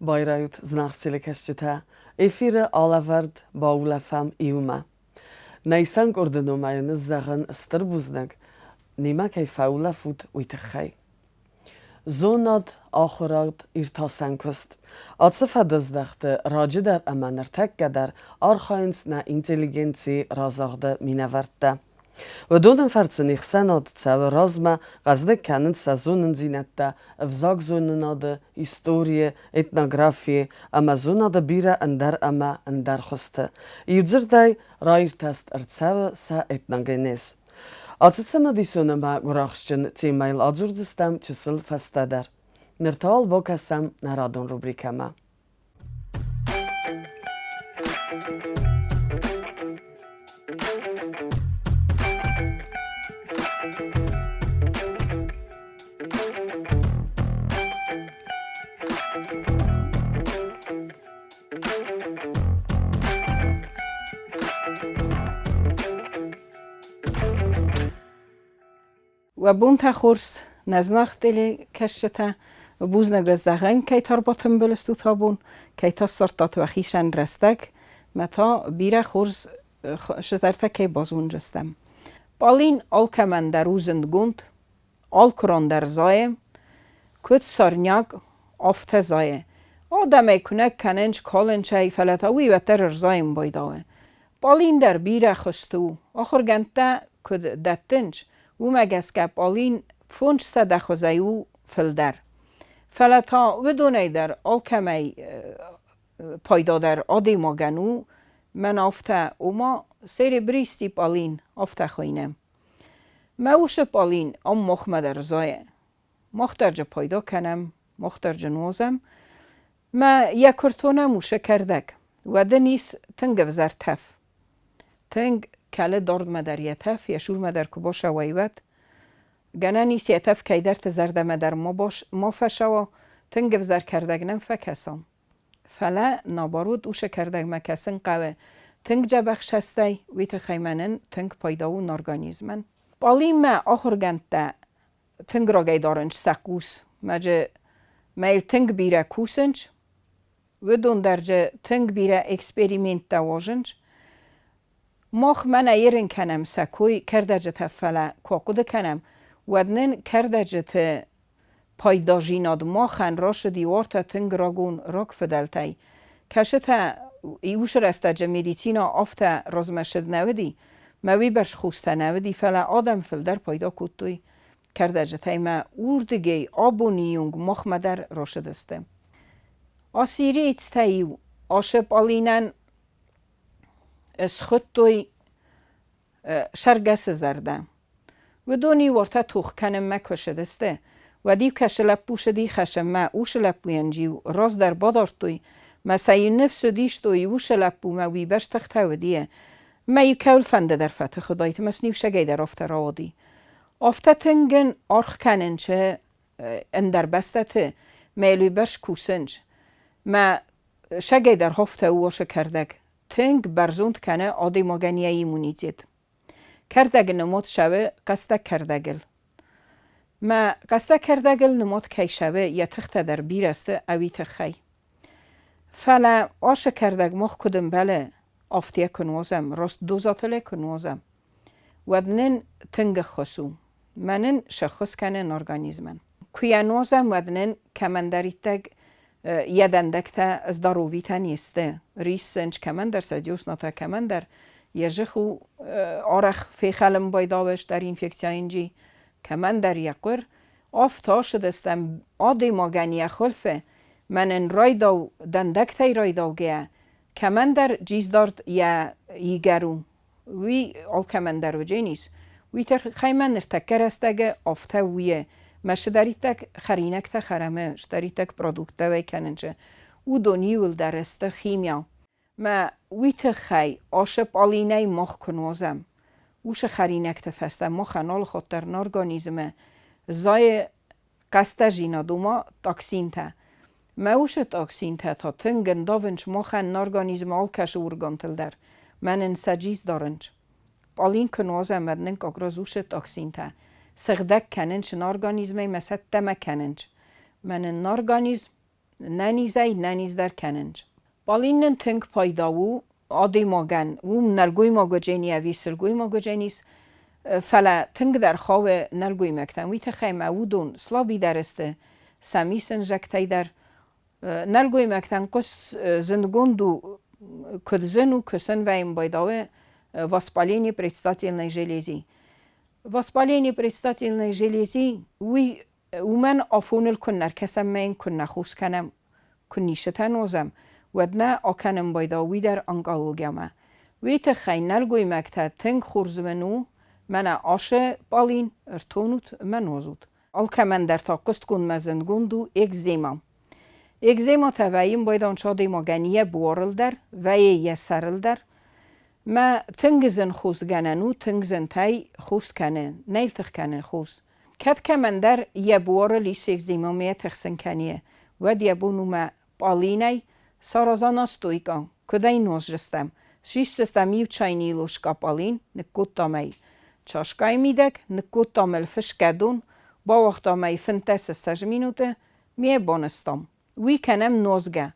Байрайут, зынаргъ телекӕсджытӕ! Эфиры алӕвӕрд баулӕфӕм иумӕ. Нӕ исӕн къорды номӕй ныззӕгъын стыр бузныг, немӕ кӕй фӕулӕфут, уый тыххӕй. Зонад, ахуырад, иртасӕн куыст. Ацы фӕдыздӕхты раджы дӕр ӕмӕ ныртӕккӕ дӕр архайынц нӕ интеллигенцийы разагъды минӕвӕрттӕ. Уыдоны фӕрцы не хсӕнад цӕуы размӕ, хъӕздыг кӕнынц сӕ зонындзинӕдтӕ ӕвзагзонынады, историйы, этнографийы ӕмӕ зонады бирӕ ӕндӕр ӕмӕ ӕндӕр хуызты. Иудзырдӕй, раиртӕст ӕрцӕуы сӕ этногенез. Ацы цымыдисон ӕмӕ гуырахстджын темӕйыл адзурдзыстӕм чысыл фӕстӕдӕр. Ныр та уал бакӕсӕм нӕ радон рубрикӕмӕ. Уӕ бонтӕ хорз, нӕ зынаргъ телекӕсджытӕ! Бузныг уӕ зӕгъӕн, кӕй та ӕрбатымбыл стут абон, кӕй та ссардтат уӕхицӕн рӕстӕг, мӕ та бирӕ хорз цыдӕртӕ кӕй базондзыстӕм. Пъалин алкӕмӕн дӕр у зындгонд, алкуыран дӕр зайы, куыд сорняк, афтӕ зайы. Адӕмӕй куынӕг кӕнынц, калынц ӕй, фӕлӕ та уый уӕддӕр ӕрзайын байдауы. Пъалин дӕр бирӕ хуызты у. Ахуыргӕндтӕ куыд дӕттынц, уымӕ гӕсгӕ пъалин 500 хуызӕй у фылдӕр. Фӕлӕ та уыдонӕй дӕр алкӕмӕй пайдадӕр адӕймагӕн у, мӕн афтӕ, ома серебристый пъалин, афтӕ хуыйны. Мӕ усы пъалин ам махмӕ дӕр зайы. Мах дӕр дзы пайда кӕнӕм, мах дӕр дзы нуазӕм. Мӕ йӕ куы ртонӕм усы кӕрдӕг, уӕд ын ис тынг ӕвзӕр тӕф. Тынг кӕлы дардмӕ дӕр йӕ тӕф, йӕ сурмӕ дӕр куы басауай, уӕд. Гӕнӕн ис, йӕ тӕф кӕйдӕрты зӕрдӕмӕ дӕр ма фӕсӕуа, тынг ӕвзӕр кӕрдӕг нӕм фӕкӕса. Фӕлӕ, наоборот, усы кӕрдӕгмӕ кӕсын хъӕуы тынг дзӕбӕх састӕй, уый тыххӕй мӕнӕн тынг пайда у нӕ организмӕн. Пъалимӕ ахуыргӕндтӕ тынг рагӕй дарынц сӕ хъус. Мӕ мӕ йыл тынг бирӕ кусынц. Уыдон дӕр дзы тынг бирӕ эксперименттӕ уадзынц. Мах мӕнӕ ерын кӕнӕм сӕ кой кӕрдӕджытӕ, фӕлӕ куы ахъуыды кӕнӕм, уӕд нын кӕрдӕджыты пайдазинад махӕн рацыди уартӕ тынг рагон рагфыдӕлтӕй. Кӕсытӕ, уыцы рӕстӕджы медицина афтӕ размӕцыд нӕ уыди, мӕ уыйбӕрц хостӕ нӕ уыди, фӕлӕ адӕм фылдӕр пайда кодтой кӕрдӕджытӕй мӕ уырдыгӕй абоны онг махмӕ дӕр рацыдысты. Ассирийцтӕ-иу ацы пъалинӕн схуыдтой сӕргӕсы зӕрдӕ. Уыдон-иу уартӕ тох кӕнынмӕ куы ссыдысты, уӕд-иу кӕсы лӕппу сыди хӕсынмӕ, усы лӕппуйӕн джиу раздӕр бадардтой, мӕ сӕ-иу ныфс уыдистой, усы лӕппумӕ уыйбӕрц тыхтӕ уыди, мӕ-иу кӕуыл фӕнды дӕр фӕтых уыдаид ӕмӕ сын-иу сӕгӕй дӕр афтӕ рауади. Афтӕ тынг ын аргъ кӕнын чи ӕндӕр бӕстӕты, мӕ йыл уыйбӕрц кусынц. Мӕ сӕгӕй дӕр афтӕ у уосы кӕрдӕг. Тынг бӕрзонд кӕны адӕймагӕн йӕ иммунитет. Кӕрдӕг нымад цӕуы хъӕстӕ кӕрдӕгыл. Мӕ хъӕстӕ кӕрдӕгыл нымад кӕй цӕуы, йӕ тыхтӕ дӕр бирӕ сты ӕви тыххӕй. Фӕлӕ ацы кӕрдӕг мах куыд ӕмбӕлы, афтӕ куы нуазӕм, раст дозатыл ӕй куы нуазӕм, уӕд нын тынг ӕххуыс у. Мӕ нын сӕххуыс кӕны нӕ организмӕн. Куы йӕ нуазӕм, уӕд нын кӕмӕндӕриддӕр йӕ дӕндӕгтӕ здоровитӕ не сты, риссынц кӕмӕндӕр сӕ дёснатӕ, кӕмӕндӕр йӕ жых у арӕх фехӕлын байдауы стӕр инфекцияйынджи, кӕмӕндӕр йӕ хъуыр. Афтӕ ацыдыстӕм адӕймагӕн йӕ хуылфы, мӕнӕн райдау дӕндӕгтӕй райдаугӕйӕ, кӕмӕндӕр джиздард йӕ игӕр у, уый алкӕмӕн дӕр уыдзӕнис. Уый тыххӕй ма ныртӕккӕ рӕстӕгы афтӕ уйы мӕ цыдӕриддӕр хӕринӕгтӕ хӕрӕмы, цыдӕриддӕр продукттӕ уӕй кӕнынчы, уыдон иуылдӕр сты химия. Мӕ уый тыххӕй ацы пъалинӕй мах куы нуазӕм, уыцы хӕринӕгты фӕстӕ махӕн алыхатт дӕр нӕ организмы зайы хъӕстӕзинад, ома токсинтӕ. Мӕ уыцы токсинтӕ та тынг ӕндавынц махӕн нӕ организмы алкӕцы органтыл дӕр, мӕ нын сӕ джиз дарынц. Пъалин куы нуазӕм, уӕд нын как раз уыцы токсинтӕ сыгъдӕг кӕнынц нӕ организмӕй мӕ цӕттӕмӕ кӕнынц. Мӕ нын нӕ организм Нӕнизӕй нӕниздӕр кӕнынц. Пъалин нын тынг пайда у адӕймагӕн, уым нӕлгоймаг уыдзӕни ӕви сылгоймаг уыдзӕнис, фӕлӕ тынгдӕр хауы нӕлгоймӕгтӕн. Уый тыххӕй ма уыдон слабидӕр сты сӕ мисынзӕгтӕй дӕр. Нӕлгоймӕгтӕн хъус зындгонд у, куыд зын у, куы сын вӕййын байдауы воспаление предстательной железы. Воспаление предстательной железы уый уымӕн афоныл куы нӕ ркӕсӕм ӕмӕ йын куы нӕ хос кӕнӕм, куы ницытӕ нозӕм, уӕд нӕ акӕнын байдауы уый дӕр онкологиямӕ. Уый тыххӕй нӕлгоймӕгтӕ тынг хорз уын у, мӕнӕ ашы пъалин ӕртонут ӕмӕ нозут. Алкӕмӕн дӕр та хъуыстгондмӕ зындгонд у экзема. Экзематӕ вӕййын байдауынц адӕймагӕн йӕ буарыл дӕр, вӕййы йӕ сӕрыл дӕр. Мӕ тынг зын хосгӕнӕн у, тынг зынтӕй хос кӕны, нӕй тых кӕны хос. Кӕд кӕмӕндӕр йӕ буарыл ис экзема ӕмӕ йӕ тыхсын кӕны, уӕд йӕ бон у мӕ пъалинӕй сараза настойка, куыд ӕй нозджыстӕм. Сисдзыстӕм иу чайнийы ложка пъалин, ныккодтам ӕй чашкӕйы мидӕг, ныккодтам ыл фысгӕ дон, бауагътам ӕй 15-20 минуты, ме банызтам. Уый кӕнӕм нозгӕ.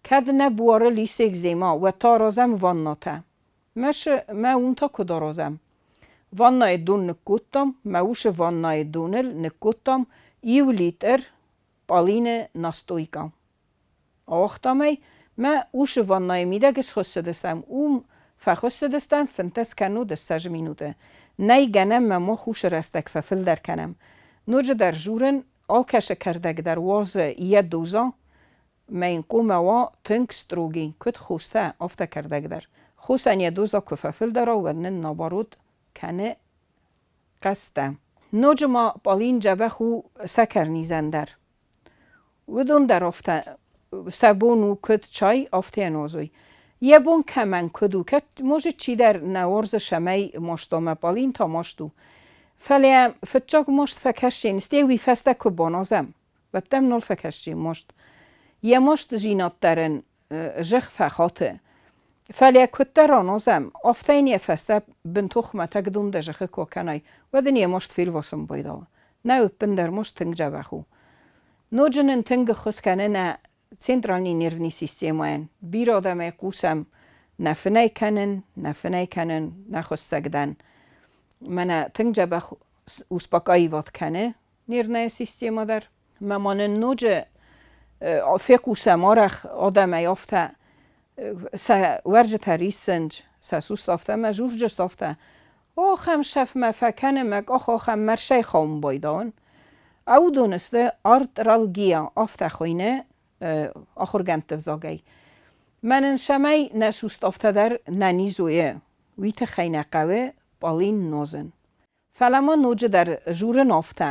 Кӕд нӕ буарыл ис экзема, уӕд та аразӕм ваннатӕ. Мӕ уым та куыд аразӕм? Ваннӕйы дон ныккодтам, мӕ усы ваннӕйы доныл ныккодтам иу литр пъалины настойка. Ауагътам ӕй, мӕ усы ваннӕйы мидӕг схуыссыдыстӕм, уым фӕхуыссыдыстӕм 15 кӕннод 20 минуты. Нӕй гӕнӕн мӕ мах усы рӕстӕг фӕфылдӕр кӕнӕм. Ноджыдӕр журын, алкӕцы кӕрдӕг дӕр уадзы йӕ доза, мӕ йын хъуамӕ уа тынг строгий, куыд хостӕ, афтӕ кӕрдӕг дӕр. Хосӕн йӕ доза куы фӕфылдӕр уа, уӕд нын наоборот кӕны хъӕстӕ. Ноджы ма пъалин дзӕбӕх у сӕкӕрнизӕн дӕр. Уыдон дӕр афтӕ сӕ бон у куыд чай, афтӕ йӕ нуазой. Йӕ бон кӕмӕн куыд у, кӕд может чидӕр нӕ уарзы сӕмӕй мастомӕ пъалин та маст у. Фӕлӕ фыццаг маст фӕкӕсин, стӕй уый фӕстӕ куы баназӕм, уӕд дӕм нал фӕкӕсси маст. Йӕ мастдзинад дӕр ын зӕхх фӕхаты. Фӕлӕ куыддӕр аназӕм, афтӕ йын йӕ фӕстӕ бынтон хуымӕтӕг дон дӕ зӕххы куы акӕнай, уӕд ын йӕ маст фелвасын байдауы. Нӕ ӕппындӕр маст тынг дзӕбӕх у. Ноджы нын тынг ӕххуыс кӕны нӕ центральный нервный системӕйӕн. Бирӕ адӕмӕй хъусӕм нӕ фынӕй кӕнын, нӕ фынӕй кӕнын, нӕ хуыссӕг дӕн. Мӕнӕ тынг дзӕбӕх успокаивать кӕны нервная система дӕр. Мӕ ма нын ноджы фехъусӕм арӕх адӕмӕй афтӕ, сӕ уӕрджытӕ риссынц, сӕ сус афтӕ мӕ зурджыс афтӕ. Ахӕм шефмӕ фӕкӕны мӕ къах ахӕм мӕрсӕй хауын байдауын. Уыдон сты артралгия, афтӕ хуыйны ахуыргӕндты взагӕй. Мӕнӕн цӕмӕй нӕ суст афтӕ дӕр нӕ низ уйы, уый тыххӕй нӕ хъӕуы пъалин нозын. Фӕлӕ ма ноджыдӕр журын афтӕ: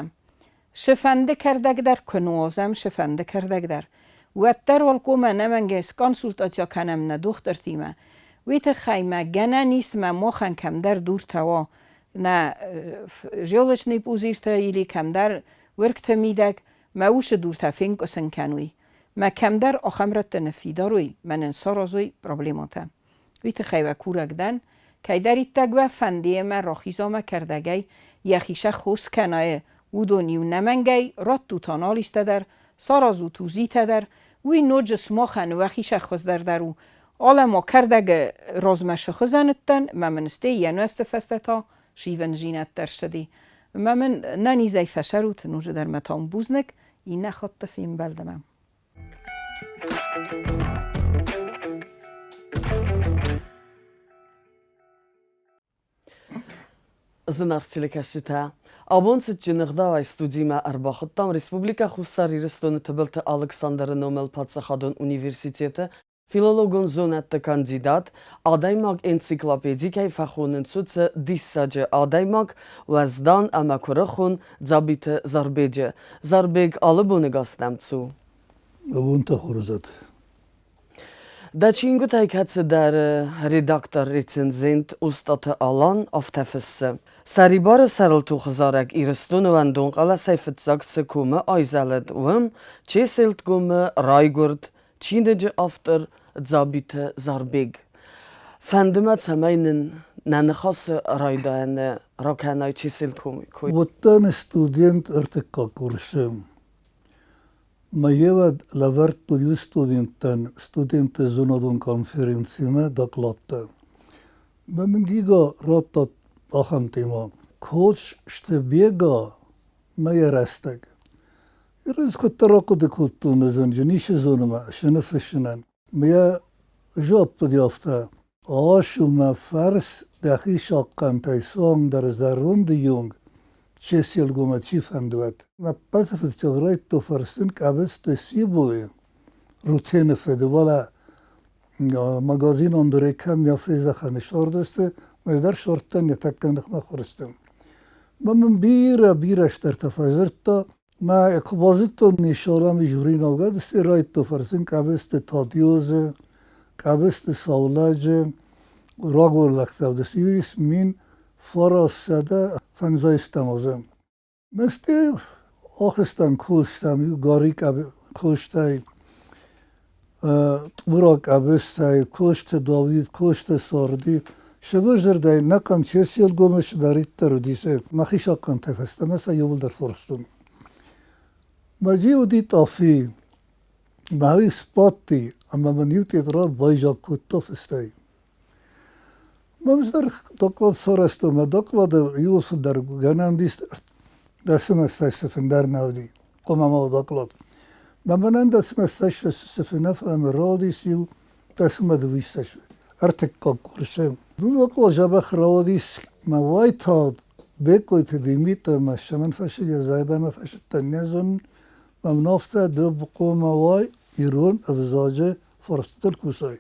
цыфӕнды кӕрдӕг дӕр куы нуазӕм, цыфӕнды кӕрдӕг дӕр, уӕддӕр уӕлкоммӕ ӕнӕмӕнгӕй сконсультаци кӕнӕм нӕ дохтыртимӕ. Уый тыххӕй мӕ гӕнӕн ис мӕ махӕн кӕмдӕр дуртӕ уа, нӕ желчный пузырьтӕ или кӕмдӕр уыргты мидӕг мӕ уыцы дуртӕ фенкъуысын кӕной. Мӕ кӕмдӕр ахӕм рӕтты ныффидар уой, мӕнӕн саразой проблемӕтӕ. Уый тыххӕй уӕ курӕг дӕн, кӕйдӕриддӕр уӕ фӕнды ӕмӕ рахиза мӕ кӕрдӕгӕй, йӕхи сӕ хос кӕнайы, уыдон-иу нӕмӕнгӕй раттут анализтӕ дӕр, саразут УЗИтӕ дӕр, уый ноджы сымахӕн уӕхи сӕ хуыздӕр дӕр у. Алӕ-ма кӕрдӕгы размӕ цы хуызӕн уыдтӕн, мӕ мын стӕй йӕ нуӕзты фӕстӕ та сивындзинӕдтӕ ссыди. Мӕ мын нӕнизӕй фӕсӕрут, ноджыдӕр мӕ та бузныг, иннӕ хатты фембӕлдмӕ. Зынаргъ телекӕсджытӕ, абон цытджын ӕгъдауӕй студимӕ ӕрбахуыдтам Республикӕ Хуссар Ирыстоны Тыбылты Алыксандры номыл паддзахадон университеты Филологон зонӕдты кандидат, адӕймаг-энциклопеди кӕй фӕхонынц, уыцы диссаджы адӕймаг, уӕздан ӕмӕ куырыхон Дзабиты Зарбеджы. Зарбег алы боны гӕстӕм цу. Бонтӕ хорзӕт. Дӕ чингуытӕй кӕцыдӕр редактор-рецензент Остъаты Алан афтӕ фыссы: Сӕрибары сӕрыл тохы зарӕг Ирыстоны уӕндон хъӕлӕсӕй фыццаг цы комы айзӕлыд, уым, Чеселтгомы, райгуырд Чиныджы автор Дзабиты Зарбег. Фӕнды мӕ, цӕмӕй нын нӕ ныхасы райдайӕны ракӕнай Чеселтгомы кой. Уыдтӕн студент ӕртыккаг курсы. Мӕ еуӕд лӕвӕрдтой иу студенттӕн студентты зонадон конференцимӕ докладтӕ. Мӕ мын Гиго радта ахӕм темӕ: Коцты Бега мӕ йӕ рӕстӕг. Ӕз куыддӕр ахъуыды кодтон, ӕз ницы зонын ӕмӕ цы ныффыссынӕн. Мӕ йӕ жопп уыди афтӕ: Ацу мӕ фарс дӕхи сахъхъӕнтӕй суангдӕр зӕронды онг чеселгомӕ чи фӕндуӕд. Мӕ ӕппӕты фыццаг райдыдтон фӕрсын Къӕбысты Сибойы Рутены фыды, уӕлӕ магазинон дурӕй кӕм йӕ фезӕхӕны сордысты, ӕз дӕр сордтӕн йӕ тӕккӕ ныхмӕ хурыстӕн. Мӕ мын бирӕ-бирӕ стӕртӕ фӕдзырдта. Мӕ куы базыдтон Нисолами журинал гадысты райдыдтон фӕрсын Къӕбысты Тадиозы, Къӕбысты Саулӕджы, рагон лӕгтӕ уыдысты. Ис 1950 азы. Мӕсты ахызтӕн кустам, гори кустӕй, Тъбура къӕбыстӕй, Косты Давид, Косты Сарди. Сывӕрзӕрдӕй нӕхъӕн Чеселгомы цыдӕриддӕр уыди, сӕ мӕхи сахъхъӕнтӕ фӕстӕмӕ сӕ иууылдӕр фарстон. Мӕ уыди тъафи, мӕхи сбадти ӕмӕ мын иу тетрад байзаг кодта фыстӕй. Мӕм дӕр доклад сарӕзтон, мӕ доклады иуыл фылдӕр гӕнӕн ис дӕсымӕ сыфын дӕр нӕ уыди, хъуамӕ ма доклад. Мӕ мӕнӕн дӕсымӕ сыфы нӕ, фӕлӕ мын рауадис иу дӕсымӕ дыууиссӕдз ӕртыккаг курсы. Доклад дзӕбӕх рауадис, мӕ уайтагъд Бекъойты Димитрмӕ цӕмӕн фӕцыд, йӕ зӕрдӕмӕ фӕцыдтӕн не зонын, мӕм афтӕ ды хъуамӕ уай ирон ӕвзаджы фарстытыл кусай.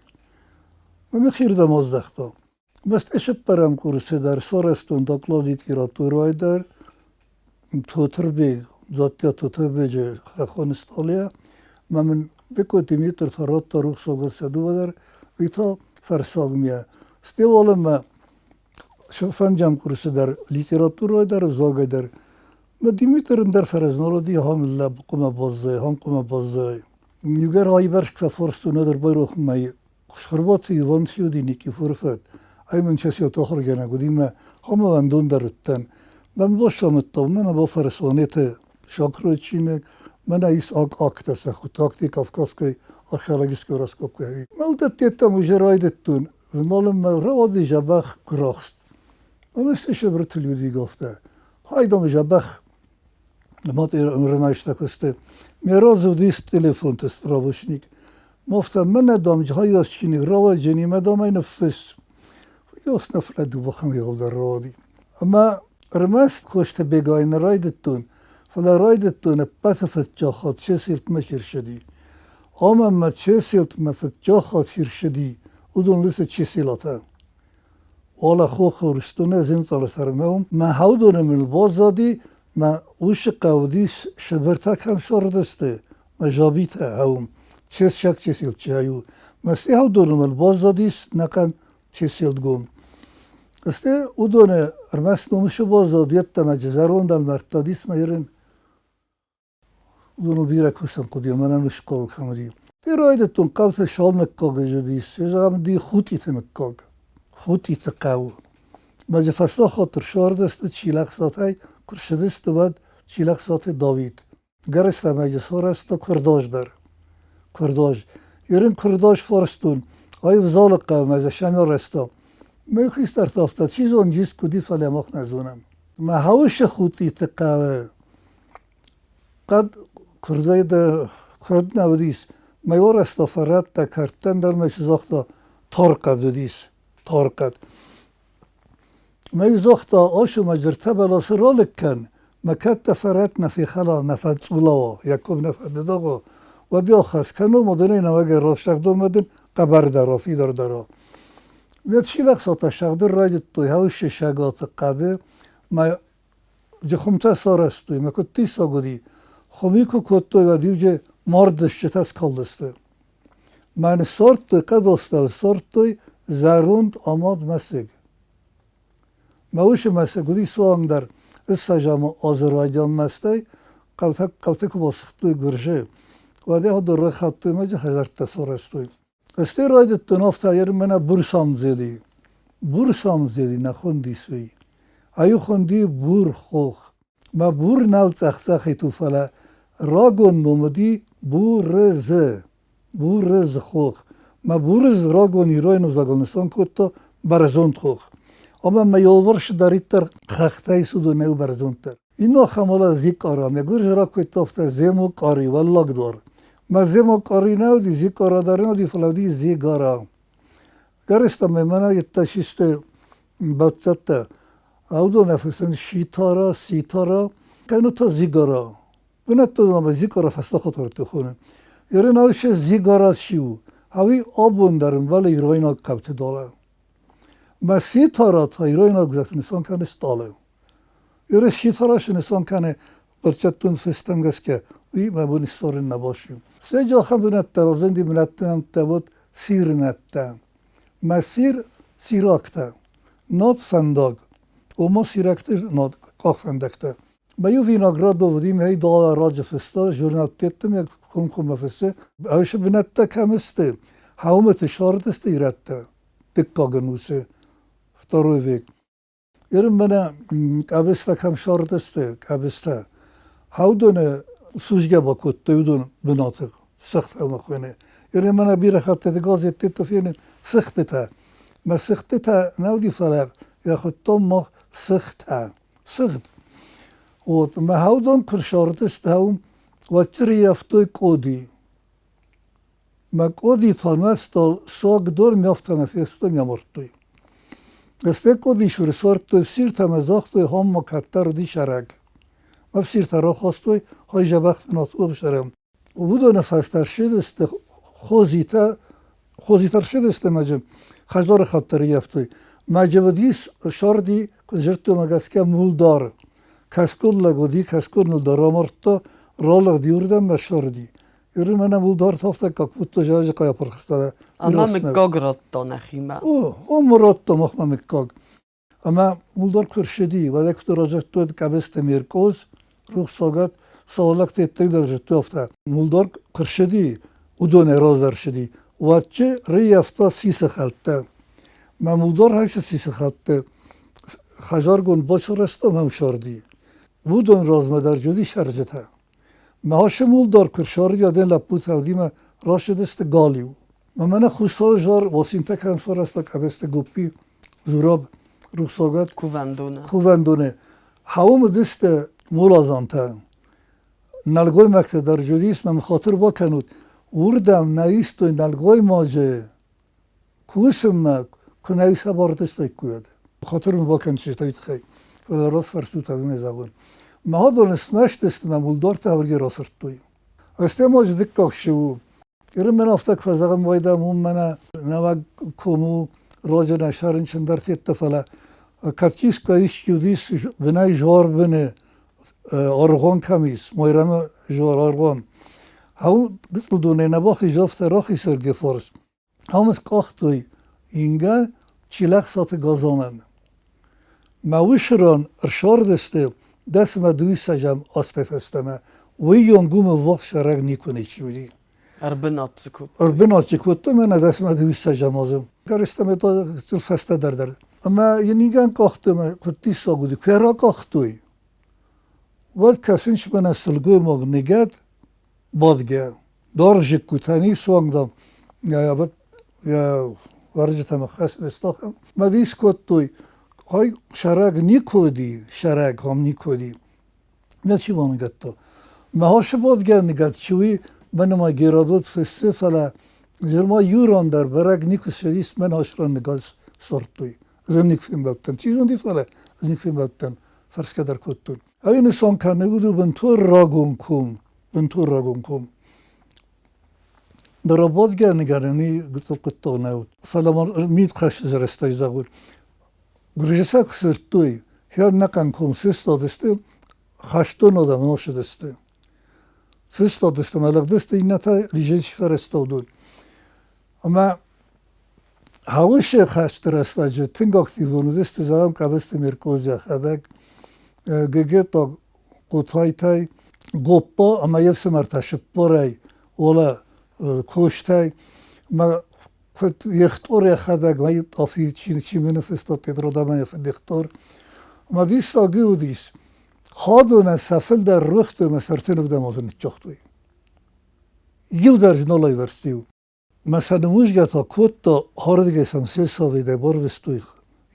Мӕхирдӕм аздӕхтон. Бӕстӕ цыппӕрӕм курсы дӕр сарӕзтон доклад литературӕйы дӕр. Тотырбег, Дзаттиа Тотырбеджы хӕххон стъалыйӕ. Мӕ мын Бекъойты Димитр та радта рухсагыл сӕ дыууӕ дӕр, уый та фӕрсаг мийӕ. Стӕй уалынмӕ фӕндзӕм курсы дӕр литературӕйы дӕр, ӕвзагӕй дӕр. Мӕ Димитр ӕндӕр фӕрӕз нал уыди, ахӕм лӕппу хъуамӕ баззайа, ахӕм хъуамӕ баззайа. Иугӕр аиварс куы фӕфарстон, уӕд ӕрбайрох мӕ Схуырбаты Иван Федя Никифоры фырт, ай мын часиот ахуыргӕнӕг уыди мӕ хомӕвӕндон дӕр уыдтӕн. Мӕн басамыдта, уымӕн ӕмӕ фӕрсуанеты Шакрой чиныг, мӕнӕ ис аг-актӕ сӕ хуыдтагти Кавказской археологической раскопкӕ. Мӕ уыдӕттӕ уже райдыдтон, налынмӕ рауади дзӕбӕх гуырахст. Ӕмӕ сыбырты людвиговтӕ. Хайдам дзӕбӕх ремайстакосты. Ме разы уыдис телефонты справочник. Мофта мӕнӕ дам хайас чиныг рауайджени мӕ дам ӕй ныффысс. Яс ныфлӕ дыууӕ егъаудӕр рауади. Ӕмӕ ӕрмӕст Косты Бегайы нӕ райдыдтон, фӕлӕ райдыдтон ӕппӕты фыццаг хатт Чеселтмӕ чи рцыди. Ӕмӕ мӕ Чеселтмӕ фыццаг хатт чи рцыди, уыдон уыцы Чеселатӕ. Уӕлӕ хохы Урсдоны Зынцъары сӕрмӕ уым мӕ хӕудоны мыл баззади, мӕ усы хъӕу уыдис, сыбыртӕ кӕм сордысты, мӕ жабитӕ хӕуым, чессаг чеселт чай у. Мӕ хӕудоны мыл баззадис нӕхъӕн чеселтгом. Стӕй уыдоны ӕрмӕст номысы баззад, йеддӕмӕ зӕронд ӕлмӕрдтӕ дис мӕ ерын Уыдоныл бирӕ кусын хъуыди, мӕнӕн скъола кӕм уыди. Ты райдыдтон хъӕуты сау мыггаг уыдис, зӕгъӕм, ди Хутъиты мыггаг, Хутъиты хъӕу. Мӕ дзы фӕстӕ ссардысты Чилӕхсатӕй, куы рцыдысты, уӕд Чилӕхсаты Давид. Гӕрӕстӕмӕ дзы сарӕзта куырдадз дӕр. Куырдадз. Ерын куырдадз фарстон, аив залы хъӕумӕ дзы сӕмарӕзта. Мӕ хистӕртӕ афтӕ, чи зоны, джис куыд и, фӕлӕ мах нӕ зонӕм. Мӕ хауысы Хутъиты хъӕуы Хъӕд куырдӕй дӕ куырд нӕ уыдис. Мӕ уӕрӕстӕ фӕрӕттӕ кӕрдтӕн дӕр мӕ чи загъта, тархъӕд уыдис, тархъӕд. Мӕ загъта, ацы мӕ дзырдтӕ бӕласы ралыг кӕн, мӕ кӕд дӕ фӕрӕт нӕ фехӕла, нӕ фӕцъула уа, йӕ ком нӕ фӕдыдагъа, уӕд йӕ хӕс кӕнон, уыдонӕй нӕуӕгӕй растӕхдон мӕ дын хъӕбӕрдӕр уа, фидардӕр уа. Ме чилӕхсатӕ сӕгъдыр райдыдтой хӕуыссы сӕгаты хъӕды, мӕ Хуымтӕ сарӕзтой, мӕ куыд диссаг уыди. Хуыми куы кодтой, уӕд иуджы мардысджытӕ скалдысты. Мӕ ныссардтой, къӕдзостӕ ссардтой зӕронд амад мӕсыг. Мӕ уыцы мӕсыг уыди суангдӕр ссӕдзӕм азы райдиан мӕстӕй, хъӕутӕ, хъӕуты куы басыгътой гуырзы, уӕд ӕй рахаттой мӕ хӕдзӕрттӕ сарӕзтой. Стӕй райдыдтон афтӕ, мӕнӕ Бурсамдзели. Бурсамдзели нӕ хундис уый. Ай хунди бур хох. Мӕ бур нӕу цъӕх-цъӕхид у, фӕлӕ рагон ном уыди Бурызы, Бурызы хох. Мӕ Бурыз рагон ирон ӕвзагыл нысан кодта бӕрзонд хох. Ӕмӕ мӕ алварсдӕриддӕр хӕхтӕй суыдонӕй бӕрзонддӕр. Иннӕ ахӕм уӕлӕ Зикъара. Мӕ гуырдзы ракодта афтӕ Земо къари, уӕллаг дуар. Мӕ Земо къари нӕ уыди, Зикъара дӕр нӕ уыди, фӕлӕ уыди Зегара. Гӕрӕстӕ мӕ мӕнӕ йедтӕ систы бӕлццӕттӕ. Уыдон афыссынц Ситара, Ситара, кӕнӕ та Зигара. Бынӕттон ӕмӕ Зикъара фӕстӕхъӕдты хоны. Ирон Зигара чи у, ӕви абон дӕр ӕмбӕлы иройнаг хъӕуты далӕ. Мӕ Ситара та иройнаг ӕвзӕгты нысан кӕны стъалы. Иры Ситара цы нысан кӕны бӕлццӕттон фыстӕм гӕсгӕ, уый мӕ бон ссарын нӕ баци. Сӕ ахӕм бынӕттӕ разынди бынӕтты нӕмттӕ уыд сирнӕттӕ. Мӕ сир сирӕгтӕ, над фӕндаг, ома сирӕгты над къахвӕндӕгтӕ. Мою Виноградов димӕй дала раджы фыста, журналттӕм комкоммӕ фыссы, ӕвсы бынӕттӕ кӕм сты, хӕумыты сардысты ирӕттӕ дыккаг ӕнусы, второй век. Ирын мӕнӕ къӕбыстӕ кӕм сардысты, къӕбыстӕ, хӕудоны судзгӕ бакодтой уыдон бынаты сыгъд ӕмӕ хуыйны. Ирын мӕнӕ бирӕ хӕттыты газетты фенын сыгъдтытӕ. Мӕ сыгъдтытӕ нӕ уыди, фӕлӕ йӕ хуыдтон мах сыгътӕ. Сыгъд. Вот, мӕ хӕудон куы рсардыстӕм, уӕддӕр ӕййӕфтой къоди. Мӕ къоди та сагдор мӕфтӕмӕ фестой мӕ амардтой. Стӕй къоди срысардтой ӕфсиртӕ ӕмӕ загътой, ам ма кӕддӕр уыди сӕрӕг. Ӕфсиртӕ рахастой, хай дзӕбӕх бынат ӕфсӕрӕм. Уыдоны фӕстӕ ссыдысты Хозитӕ, Хозитӕ ссыдысты ӕмӕ дзы хӕдзары хатт ӕрыййӕфтой. Мӕ джы уыдис сарди, куыд зыдтон, гӕсгӕ мулдар. Кӕсгон лӕг уыди, кӕсгон ӕлдар амардта, ралыгъди уырдӕм мӕ сарди. Иры мӕнӕ мулдар афтӕ как будто жажы къайа пырхста. Ӕмӕ мыггаг радта нӕхимӕ. О, о, радта махмӕ мыггаг. Ӕмӕ мулдар куы рцыди, уӕд ӕй куыд разырдтой Къӕбысты Меркъоз, рухсагад, сауалӕгты ӕддӕг зыдтой афтӕ. Мулдар куы рцыди, уыдонӕй раздӕр рцыди, уӕдчы рыййӕфта сисы хӕлттӕ. Мӕ мулдар хӕссы сисы хӕлтты хӕдзаргонд бацарӕзта мӕм сӕрди. Уыдон размӕ дӕр уыди сӕрджытӕ. Мӕ ацы мулдар куы рсӕрди, уӕд ын лӕппутӕ уыдимӕ рацыдысты галиу. Мӕнӕ Хуссары зар Уасинтӕ кӕм сарӕзта Къӕбесты Гоппи Зураб рухсагад кувӕндоны. Кувӕндоны. Хъӕуы уыдысты моладзантӕ. Нӕлгоймӕгтӕ дӕр уыдис, мӕм хатыр бакӕнут, уырдӕм нӕ истой нӕлгоймаджы кусынмӕ, куы нӕ сӕ бардыстаиккой, уӕд. Хатыр мын бакӕнут уый тыххӕй, фӕлӕ раст фӕрсут ӕви зӕгъон. Мӕ адоны смӕсты сты, мӕ мулдартӕ ӕвӕргӕ расырдтой. Ӕстӕм азы дыккаг сы у. Иры афтӕ куы фӕзӕгъӕм, уӕд уым мӕнӕ нӕуӕг ком у, раджы нӕ сӕрынчын дӕр федта, фӕлӕ кӕд исчи уыдис бынӕй Жуарбыны аргъуан кӕм ис, Майрӕмы жуар аргъуан. Ау гыццыл донӕй нӕ бахиз, афтӕ рахизырдыгӕй фарс. Ам скъахтой ингӕн Чилӕхсаты Газанӕн. Мӕ уыцы ран ӕрсардысты дӕсмӕ дыууиссӕдзӕм азтӕй фӕстӕмӕ. Уыйонг уым ӕввахс цӕрӕг никуы ничи уыди. Ӕрбынат дзы кодтой. Ӕрбынат дзы кодтой мӕнӕ дӕсмӕ дыууиссӕдзӕм азы. Кӕрыстӕмӕ та фӕстӕдӕр дӕр. Ӕмӕ йын ингӕн къахтой ӕмӕ куыд диссаг уыди, куы йӕ ракъахтой, уӕд кӕсынц мӕнӕ сылгоймаг ныгӕд бадгӕ. Даргъ зыккутӕ ницы дам, уӕрджытӕм ӕххӕст Мӕ дис кодтой, ай сӕрӕг никуы уыди, сӕрӕг ам никуы уыди. Нӕ чи баныгӕдта. Мӕ ашы бадгӕ ныгӕд чи уый, мӕнӕ ма Геродот фыссы, фӕлӕ зырма иу ран дӕр бӕрӕг никуы ссыдис, мӕн ас ран ныгӕд сордтой. Ӕз ын никуы фембӕлдтӕн. Чи зонди, фӕлӕ ӕз никуы фембӕлдтӕн, фӕрсгӕ дӕр кодтон. Ӕви нысан кӕны уыд бынтон рагон ком, бынтон рагон ком. Доработгӕ ныгӕнӕни гыццыл хъуыддаг нӕ уыд. Фӕлӕ мидхӕсты рӕстӕг зӕгъут, гуырдзысаг куы сырдтой, хӕрнӕхъӕн ком сыстадысты, хӕстон адӕм носыдысты. Сыстадысты ӕмӕ лыгъдысты, иннӕтӕ режиссер фӕрӕзта уыдон. Ӕмӕ Хауысы хӕсты рӕстӕджы тынг активон уыдысты, зӕгъӕм, Къӕбысты Меркоз йӕхӕдӕг, Гегета Хъотайтӕй, Гоппа ӕмӕ йе фсымӕртӕ Сыппорӕй, Ола Костӕй. Мӕ куыд Ехтъор йӕхӕдӕг, мӕ Тъафи чи мын ныффыста Тъетродамӕ йӕ фыд Ехтъор. Ӕмӕ диссаг уыдис, хадонӕн сӕ фылдӕр рохты ӕмӕ сӕрты нывдӕм азы ныццагътой. Иу дӕр нал айвӕрзти. Мӕ сӕ нымузгӕ та кодта, хӕрдгӕ сӕм сельсоветӕй барвыстой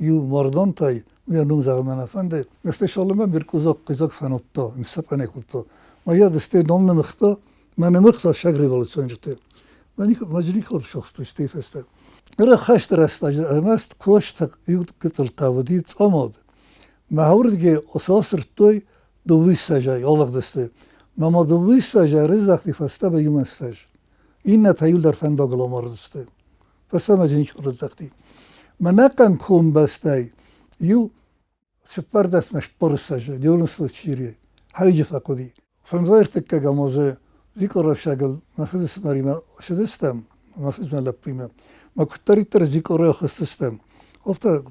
иу мардантӕй, йӕ ном зӕгъын мӕ нӕ фӕнды. Стӕй Салымӕ Миркъузаг хъизаг фӕнадта, ныссӕпъӕнӕй кодта. Мӕ йӕ стӕй нал нымыгъта, мӕ нымыгъта сӕг революционджыты. Мӕ никуы сахстой стӕй фӕстӕ. Ныр хӕсты рӕстӕджы ӕрмӕст куысты иу гыццыл хъавыди цъамад. Мӕ уырдыгӕй асырдтой дыууиссӕзӕй алыгъдысты. Мӕ ма дыууиссӕзӕй рыздӕхти фӕстӕмӕ иумӕстӕз. Иннӕтӕ иуылдӕр фӕндагыл амардысты. Фӕстӕмӕ дзы ничи рыздӕхти. Мӕнӕхъӕн комбӕстӕй иу цыппӕрдӕсмӕ сппӕрссӕзы 94 хӕйджы фӕхъуыди. Фӕндзай ӕртыккӕгӕм азы Зикъорӕфсагыл мӕ фыдыфсымӕримӕ цыдыстӕм, мӕ фыдмӕ лӕппуимӕ. Мӕ куыддӕриддӕр Зикъорайы хызтыстӕм, афтӕ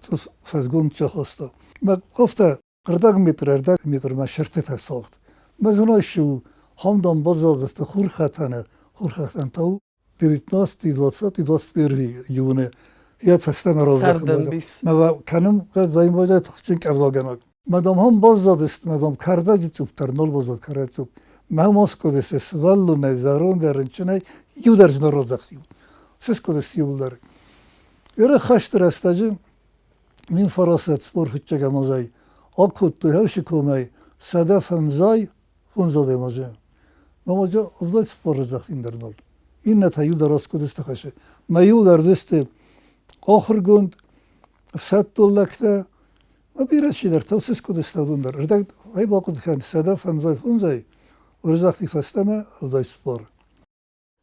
фӕзгонд чахоста. Мӕ афтӕ ӕрдӕг метр, ӕрдӕг метрмӕ сӕртытӕ цагъд. Мӕ зонайсу хамдан баззадысты хурхӕтӕны, хурхӕтӕнтӕ у 19, 20, 21 июны. Йӕ фӕстӕмӕ раздӕхын. Мӕ кӕнын вӕймойдӕ тыхджын къӕвдагӕнӕг. Мадам хам баззадысты, мадам кӕрдӕджы цъупп дӕр нал баззад кӕрдӕджы цъупп. Мӕ Москвадысты сывӕллонӕй, зӕрондӕй, рынчынӕй иу дӕр нӕ раздӕхти. Сыскъуыдысты иууылдӕр. Иры хӕсты рӕстӕджы мин фарасӕт спор фыццӕгӕм азӕй акодтой Хӕвсы комӕй 155 адӕймаджы. Номаджы ӕвдай цыппар раздӕхтин дӕр нал. Иннӕтӕ иу дӕр аскъуыдысты хӕсы. Мӕ иу дӕр уыдысты ахуыргонд, ӕфсӕддон лӕгтӕ, ма бирӕ чидӕртӕ уыцы скъуыдысты уыдон дӕр. Ӕрдӕг ӕй бахъуыды кӕн 155-ӕй Уырыздӕхти фӕстӕмӕ 74.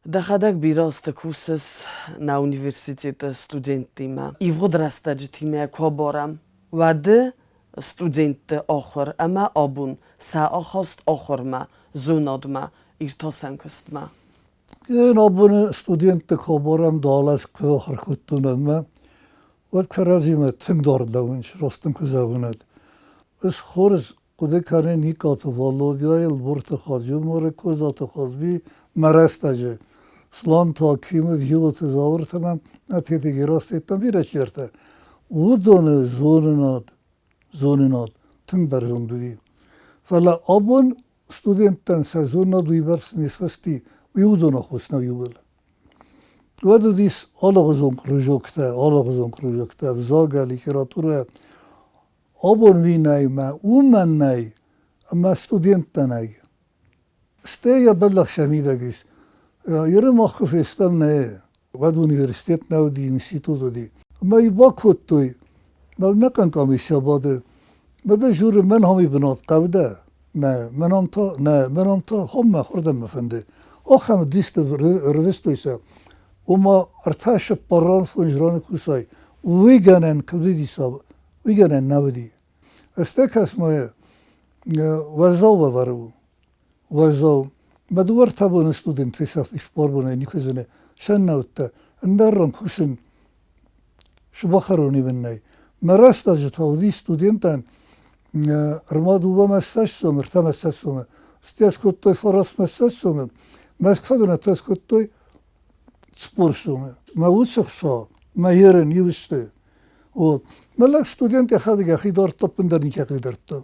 Дӕхӕдӕг бирӕ азты кусыс нӕ университеты студенттимӕ. Ивгъуыд рӕстӕджытимӕ куы абарӕм, уӕды студентты ахуыр ӕмӕ абон сӕ ахаст ахуырмӕ, зонадмӕ, иртасӕн куыстмӕ. Ен абоны студентты куы абарӕм, далӕ куы ахуыр кодтон ӕмӕ уӕд кӕрӕдзимӕ тынг дард лӕууынц, раст дын куы зӕгъон, уӕд. Ӕз хорз хъуыды кӕны Никъаты Валодяйы, Ӕлборты Хаджумары, Козаты Хазби мӕ рӕстӕджы. Сланты Акимы, Джиоты Зауырты ӕмӕ Тедеты Герасеттӕм бирӕ чидӕртӕ. Уыдоны зонынад, зонынад тынг бӕрзонд уыди. Фӕлӕ абон студенттӕн сӕ зонынад уыйбӕрц не схызти, уый уыдоны аххос нӕу иууыл. Уӕд уыдис алыгъуызон кружоктӕ, алыгъуызон кружоктӕ, ӕвзагӕ, литературӕ. Абон уый нӕй мӕ уымӕн нӕй, ӕмӕ студенттӕ нӕй. Стӕй йӕ бӕллӕх сӕ мидӕг ис. Иры мах куы фестӕм нӕ, уӕд университет нӕ уыди, институт уыди. Ӕмӕ йӕ бакодтой, нӕ къамисия бады. Мӕ дӕ журы мӕн хоми бынат хъӕвдӕ. Нӕ, мӕнӕн та, нӕ, мӕнӕн та хоммӕ хуырдӕм мӕ фӕнды. Ахӕм дисты рвыстой сӕ. Ома ӕртӕ сыппарран фонджраны кусай, уый гӕнӕн куыд уыди уый гӕнӕн нӕ уыди. Стӕй кӕс-ма, уӕззау уавӕр у. Уӕззау. Мӕ дыууӕ-ӕртӕ боны студент фесӕфти цыппар бонӕй никуы зыны. Сӕннӕуттӕ, ӕндӕр ран кусын сбахӕрон ивын нӕй. Мӕ рӕстӕджы та уыди студентӕн ӕрма дыууӕмӕ ссӕдз сомы, ӕртӕмӕ ссӕдз сомы. Стӕй скодтой фарастмӕ ссӕдз сомы, Москвӕ скодтой 40 сомы. Мӕ уыцы хца, мӕ ерын иу сты. Вот. Мӕ лӕг студент йӕхӕдӕг йӕхи дардта, ӕппындӕр никӕй дардта.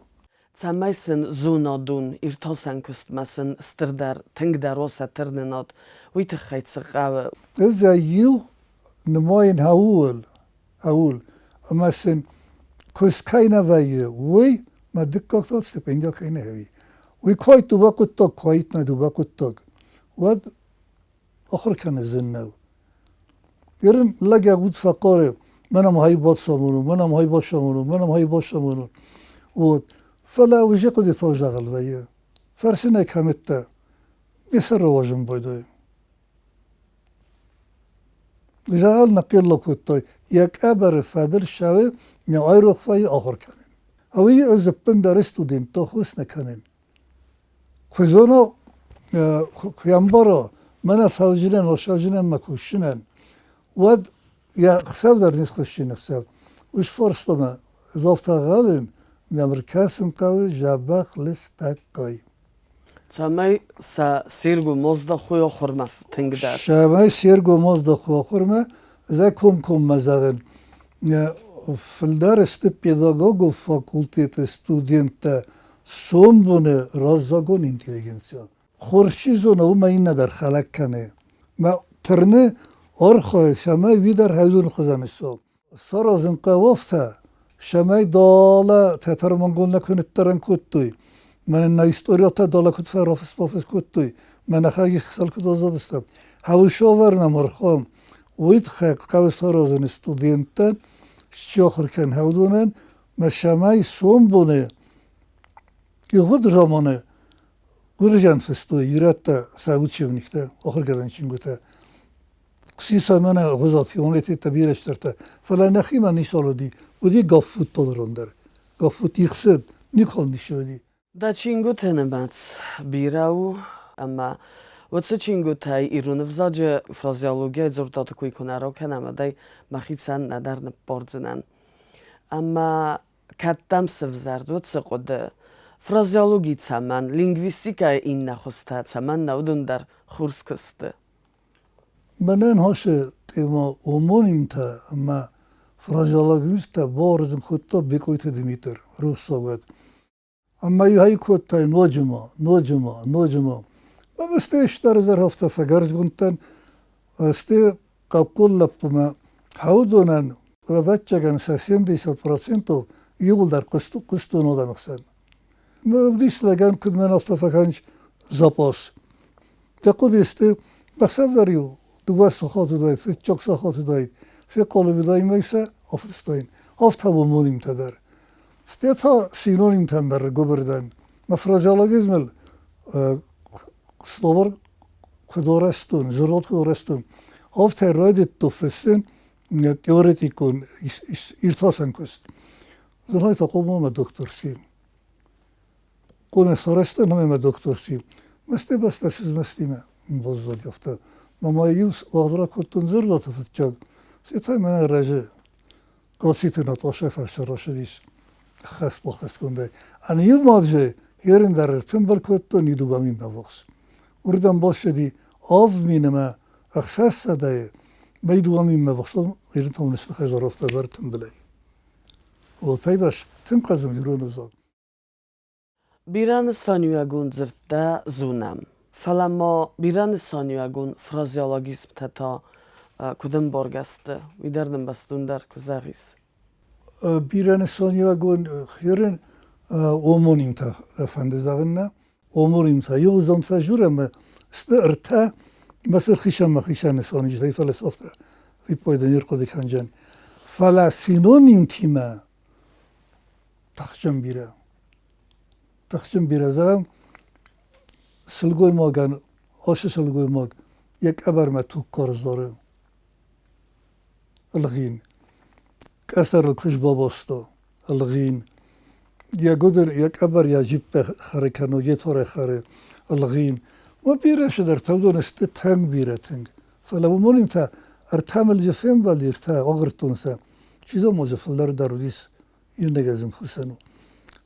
Цӕмӕй сын зонадон иртасӕн куыстмӕ сын стырдӕр, тынгдӕр уа сӕ тырнынад, уый тыххӕй цы хъӕуы? Ӕз ӕй иу нымайын ууыл, ууыл, ӕмӕ сын куыст кӕй нӕ вӕййы, уый мӕ дыккаг та стипендия кӕй нӕ вӕййы. Уый куы дыууӕ хъуыддаг, куы нӕ дыууӕ хъуыддаг, уӕд ахуыр кӕны зын нӕу. Ерын лӕг йӕ уд фӕхъары, мӕнӕ ма хай бацамонон, мӕнӕ ма хай бацамонон, мӕнӕ ма хай бацамонон. Вот. Фӕлӕ уыцы хъуыды фӕвзагъыл вӕййы. Фӕрсын ӕй кӕмттӕ, не сӕр рауазын байдайы. Зӕгъӕл ныхъхъелло кодтой, йӕ къӕбӕры фӕдыл ссӕуы, ме айрох вӕййы ахуыр кӕнын. Ӕви ӕз ӕппындӕр студенттӕ хос нӕ кӕнын. Куы зона, куы ӕмбара, мӕнӕ фӕуджынӕн, осӕвджынӕн мӕ кусджынӕн, уӕд йӕ хсӕв дӕр не схуыссын ӕхсӕв. Уый сфарста мӕ, загъта Галин, мӕм ӕркӕсын хъӕуы дзӕбӕх лыстӕггай. Цӕмӕй сӕ се ргом аздахой ахуырмӕ тынгдӕр. Цӕмӕй се ргом аздахой ахуырмӕ, ӕз комкоммӕ зӕгъын, фылдӕр сты педагогон факультеты студенттӕ сомбоны раззагон интеллигенция. Хорз чи зоны, уымӕ иннӕ дӕр хӕлӕг кӕны. Мӕ тырны архайы, цӕмӕй уый дӕр хӕдоны хуызӕн ссӕуа. Саразын хъӕуы афтӕ, цӕмӕй далӕ тӕтӕр-монголнӕ куы ныддӕрӕн кодтой, мӕнӕ нӕ историятӕ далӕ куыд фӕрафыс-бафыс кодтой, мӕнӕ хӕгихсӕл куыд аззадыстӕм. Хӕуысавӕрынӕн ӕрхӕм, уый тыххӕй хъӕуы саразын студенттӕн, сахуыр кӕнын уыдонӕн, мӕ цӕмӕй сомбоны ивгъуыд заманы гуырдзиан фыстой ирӕттӕ сӕ учебниктӕ, ахуыргӕнӕн чингуытӕ. Сисамӕ гъузатионлетитӕ бирӕ стыртӕ, фӕлӕ нӕхимӕ ницал уыди. Уыди гаффут толрон дӕр. Гаффут ихсыд, никуал ницы уыди. Дӕ чингуыты нымӕц бирӕ у, ӕмӕ уыцы чингуытӕй ирон ӕвзаджы фразеологийӕ дзырдуаты куы куы нӕ ракӕнӕм, уӕдӕй мӕхицӕн нӕдӕр ныббардзынӕн. Ӕмӕ кӕд дӕм сывзӕрд уыцы хъуыды, фразеологи цӕмӕн, лингвистикӕйы иннӕ хуызтӕ цӕмӕн нӕ уыдон дӕр хорз куы сты? Мӕнӕн хосы тема омонимтӕ ӕмӕ фразеологизмтӕ бауарзын кодта Бекъойты Димитр, рухсагуат. Ӕмӕ ӕй кодтай ноджы ма, ноджы ма, ноджы ма. Ӕмӕ стӕй стӕры афтӕ фӕгӕрзгонд дӕн, стӕй хъӕбхъул лӕппумӕ хӕудонӕн, ӕвӕццӕгӕн, сӕ 70 процентов иууылдӕр хъуыстон адӕмы хсӕн. Уыдис лӕгӕн, куыд мӕн афтӕ фӕкӕныс запас. Дӕ хъуыды сты, бахсӕвдӕр-иу дыууӕ сахаты уыдаид, фыццаг сахат уыдаид, фехъалы уыдаин сӕ афыстаин. Афтӕ омонимтӕ дӕр. Стӕй та синонимтӕн дӕр гуыбыр дӕн. Мӕ фразеологизмыл словар куыд арӕзтон, дзырдуат куыд арӕзтон, афтӕ райдыдтон фыссын теоретикон иртасӕн куыст. Зӕгъай, фӕхъомыл мӕ докторский. Къоне сарӕзта ӕмӕ докторский. Мӕсты бӕстӕ сызмӕстимӕ баззади афтӕ. Мӕ иу уагъд ракодтон дзырдуаты фыццаг. Сетай мӕнӕ разы Гоцъиты Натъоша фӕстӕ рацыдис хӕсбахӕсгондӕй. Ӕнӕ иу мадзӕй ерын дӕр ӕртымбыл кодтон иу дыууӕ минмӕ ввахс. Уырдӕм бацыди 7600-ӕй мӕ 2000-мӕ ввахс ирон хӕдзарофтӕ ӕртымбылӕй. Уотӕй бас тынг хъазын ирон ӕвзаг. Бирӕнысаниуӕгон дзырдтӕ зонӕм, фӕлӕ ма бирӕнысаниуӕгон фразеологизмтӕ та куыд ӕмбаргӕ сты, уый дӕр нын бӕстондӕр куы зӕгъис. Бирӕнысаниуӕгон херын омонимтӕ фӕнды зӕгъын нӕ. Омонимтӕ иугъуызонтӕ журӕм сты ӕртӕ мӕ хицӕн хицӕн нысаниуджытӕй, фӕлӕ сӕ афтӕ виппайды не рхъуыды кӕнджын. Фӕлӕ синонимтимӕ тыхджын бирӕ. Тыхджын бирӕ. Зӕгъӕм, сылгоймагӕн, ацы сылгоймаг йӕ къӕбӕрмӕ тугкар зары. Ӕлгъин. Къӕсӕрыл куы сбабаста, ӕлгъин. Йӕ гуыдыр, йӕ къӕбӕр йӕ джиппӕ хӕры кӕнӕ йе торӕ хӕры, ӕлгъин. Ма бирӕ цыдӕртӕ, уыдон сты тынг бирӕ тынг. Фӕлӕ уымон та ӕртӕ мӕлджы фембӕлди, ӕртӕ агуырдтон сӕ. Чи зоны, дзы фылдӕр дӕр уыдис иунӕг зынхуысӕн у.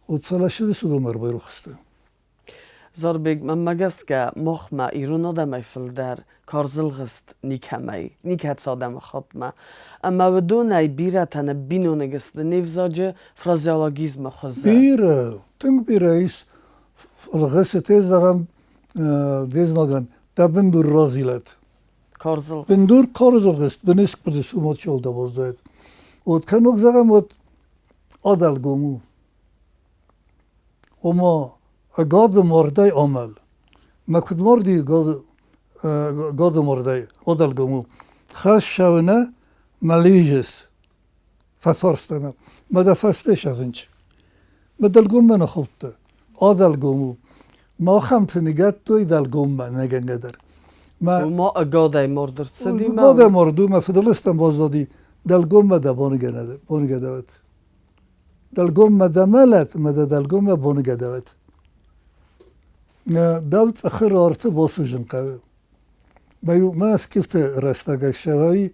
Вот фӕлӕ ссыдысты уыдон ӕрбайрох сты. Зарбег, мӕнмӕ гӕсгӕ, махмӕ ирон адӕмӕй фылдӕр карзылгъыст никӕмӕй, никӕцы адӕмыхаттмӕ. Ӕмӕ уыдонӕй бирӕтӕ ныббиноныг сты не взаджы фразеологизмы хуызы. Бирӕ, тынг бирӕ ис ӕлгъысты, зӕгъӕм, де знагӕн дӕ бындур разилӕд. Карзылгъыст. Бындур карзылгъыст, быныскъуыды сумочолда баззайд. Вот кӕнок, зӕгъӕм, вот адӕлгом у. Ома гады мардӕй амӕл. Мӕ куыд марди гады мардӕй адӕлгом у. Хӕссӕвынӕ мӕ лижес. Фӕтарстӕн. Мӕ дӕ фӕсте сӕвынч. Мӕ дӕлгоммӕ ныхылдта. Адӕлгом у. Махӕмты ныгӕдтой дӕлгоммӕ нӕгӕнгӕ дӕр. Мӕ Ома ӕгадӕй мард ӕрцыди? Ӕгадӕй мард у, мӕ фыдылыстӕн баззади дӕлгоммӕ дӕ боныгӕдӕвӕт. Дӕлгоммӕ дӕ мӕлӕт, мӕ дӕ дӕлгоммӕ боныгӕдӕвӕт. Дӕу цъыхы арты басудзын хъӕуы. Мӕ скифты рӕстӕг ӕхсӕвӕй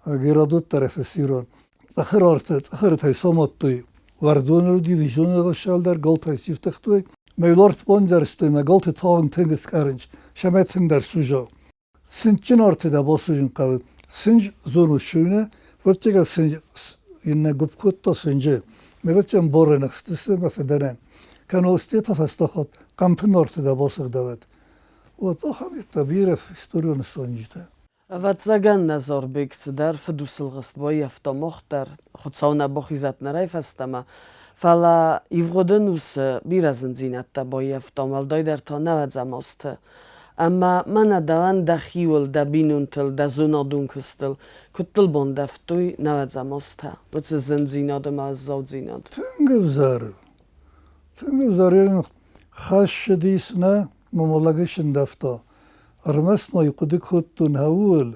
Геродот дӕр ӕфсирон. Цъыхы арты, цъыхырытӕй самадтой уӕрдоны уыди, визоны сӕлдӕр галтӕй сифтыгътой. Мӕ лорд бандзӕрстой, мӕ галты тагъд тынг скъӕрынч, сӕмӕ тынгдӕр суза. Сынчын арты дӕ басудзын хъӕуы. Сынж зону суйны, вӕццӕгӕн сынж иннӕ гуыпп кодта сынджы. Мӕ вӕццӕгӕн боры ныхстысты мӕ фыдӕнӕн. Кӕнӕ устета фӕстӕхатт хъӕмпын арты дӕ басыгъдӕуӕд. Вот ахӕм йедтӕ бирӕ историон нысанджытӕ. Ӕвӕццӕгӕн, нӕ Зорбег цыдӕр фыдусылгъыст баййӕфта мах дӕр, Хуыцау нӕ бахизӕд нырӕй фӕстӕмӕ, фӕлӕ ивгъуыд ӕнусы бирӕ зындзинӕдтӕ баййӕфтам, уӕлдайдӕр та нӕуӕдзӕм азты. Ӕмӕ мӕнӕ дӕуӕн дӕхиуыл, дӕ бинонтыл, дӕ зонадон куыстыл куыд дыл бандӕвтой нӕуӕдзӕм азтӕ, уыцы зындзинад ӕмӕ уӕззаудзинад? Тынг ӕвзӕр. Тынг ӕвзӕр. Хӕссыдис нӕ, мамӕлӕг сындӕвта. Ӕрмӕст ма хъуыды кодтон ӕууыл,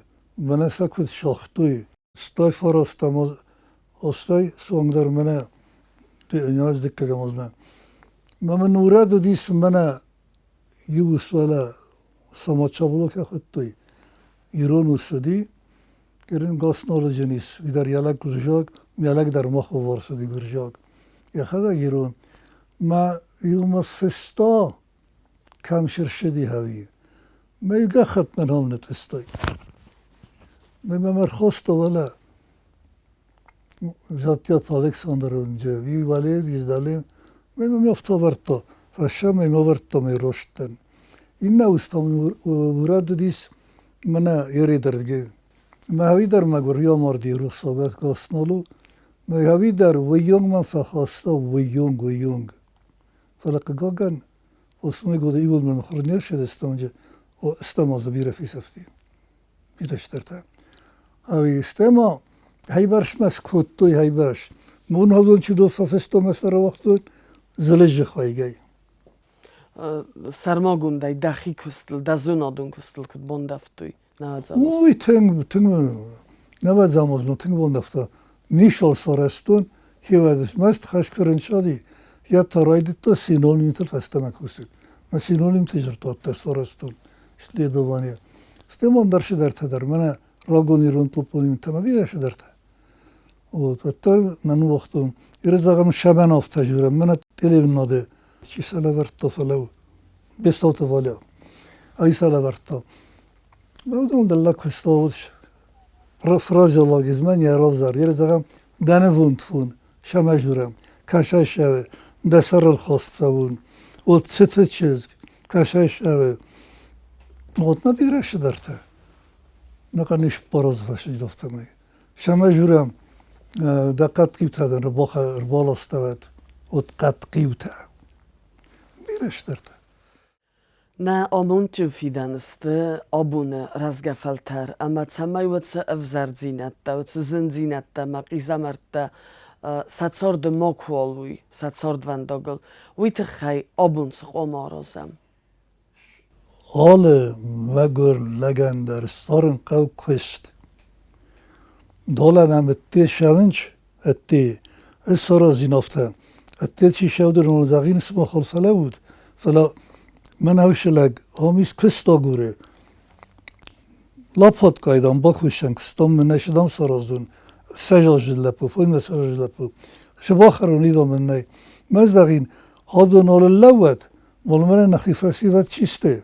мӕнӕ сӕ куыд сагътой. Стай фарастам остай суангдӕр мӕнӕ нӕз дыккӕгӕм азмӕ. Мӕ мын урӕд уыдис мӕнӕ иу уӕлӕ самачаблокӕ хуыдтой. Ирон ус уыди, Ирин гаснолыджын ис, уый дӕр йӕ лӕг гуырдзиаг, йӕ лӕг дӕр маховарс уыди гуырдзиаг. Йӕхӕдӕг ирон. Мӕ иумӕ фыста, кӕм сырсыди хӕви. Мӕ иу гӕххӕтт мӕ ном нытъыстой. Мӕ мӕм ӕрхоста уӕлӕ Заттиаты Александры уынджы, уый уӕле уыдис дӕле. Мӕ мӕм афтӕ ӕвӕрдта, фӕсӕм ӕм ӕвӕрдта мӕ ростӕн. Иннӕ ус та мын урӕд уыдис мӕнӕ ередӕрдгӕ. Мӕ хӕви дӕр мӕгуыр амарди рухсагӕт Гаснолу. Мӕ хӕви дӕр уыйонгмӕ фӕхаста уыйонг, уыйонг. Фӕлӕ хъыгагӕн, Осмой годы иуыл мын хур не рсыдыстӕм, стӕм азы бирӕ фесӕфти. Бирӕ стыртӕ. Ӕви стӕма хайбарсмӕ скодтой хайбарс. Мон хавдон чудо фӕфестомӕ сӕрауагътой зылызы хайгай. Сӕрмагондӕй дӕхи куыстыл, дӕ зонадон куыстыл куыд бандӕвтой? Уый тынг, тынг нӕвӕдзамоз тынг бандӕвта. Нишол сарӕзтон, хивӕдысмӕст хӕскурынчади, йӕ та райдыдта синонимтыл фӕстӕмӕ кусын. Мӕ синонимты жыртуаттӕ сарӕзтон исследование. Стӕй дӕр цыдӕртӕ дӕр, мӕнӕ рагон ирон топонимтӕ ма бирӕ цыдӕртӕ. Вот, уӕддӕр мӕ ныууагътон. Иры зӕгъӕм, Шабановтӕ журӕм, мӕнӕ телевиденады чи сӕ лӕвӕрдта, фӕлӕ Бестауты Валя. Ай сӕ лӕвӕрдта. Уыдон дӕллаг куыста фразеологизмӕн йӕ равзар. Иры зӕгъӕм, дӕнывонд фон, шамӕ кӕсай шавы, дӕ сӕрыл хост фӕуын. Вот цыты чызг, кӕсай шавы. Вот ма бирӕ цыдӕртӕ. Нӕхъӕн ис пароз фӕсидовтӕмӕй. Шамӕ дӕ хъӕдхъиутӕ дын ӕрбаластӕуӕд, от хъӕдхъиутӕ. Бирӕ стыртӕ. Нӕ амондджын фидӕны сты абоны рӕзгӕ фӕлтӕр, ӕмӕ цӕмӕй уыцы ӕвзӕрдзинӕдтӕ, уыцы зындзинӕдтӕ ӕмӕ хъизӕмӕрттӕ сӕ царды макуал уой, сӕ цардвӕндагыл, уый тыххӕй абон цы хъуамӕ аразӕм? Алы мӕгуыр лӕгӕн дӕр ссарын хъӕуы куыст. Долӕн ӕм ӕдде сӕвынч, ӕдде ссаразин афтӕ. Ӕдде чи сӕвдырон зӕгъин сымахыл фӕлӕуут, фӕлӕ мӕн ӕвсы лӕг ам ис куыст агуры. Лапоткай дам бакусӕн куыстам мын нӕ сыдам саразун. Сӕжазы лӕппу, фоймӕ сӕжазы лӕппу. Сыбахӕрон идом мын нӕй. Мӕ зӕгъин, хадон олы лӕууӕд, Молмӕ нӕхи фӕсивӕд чи сты,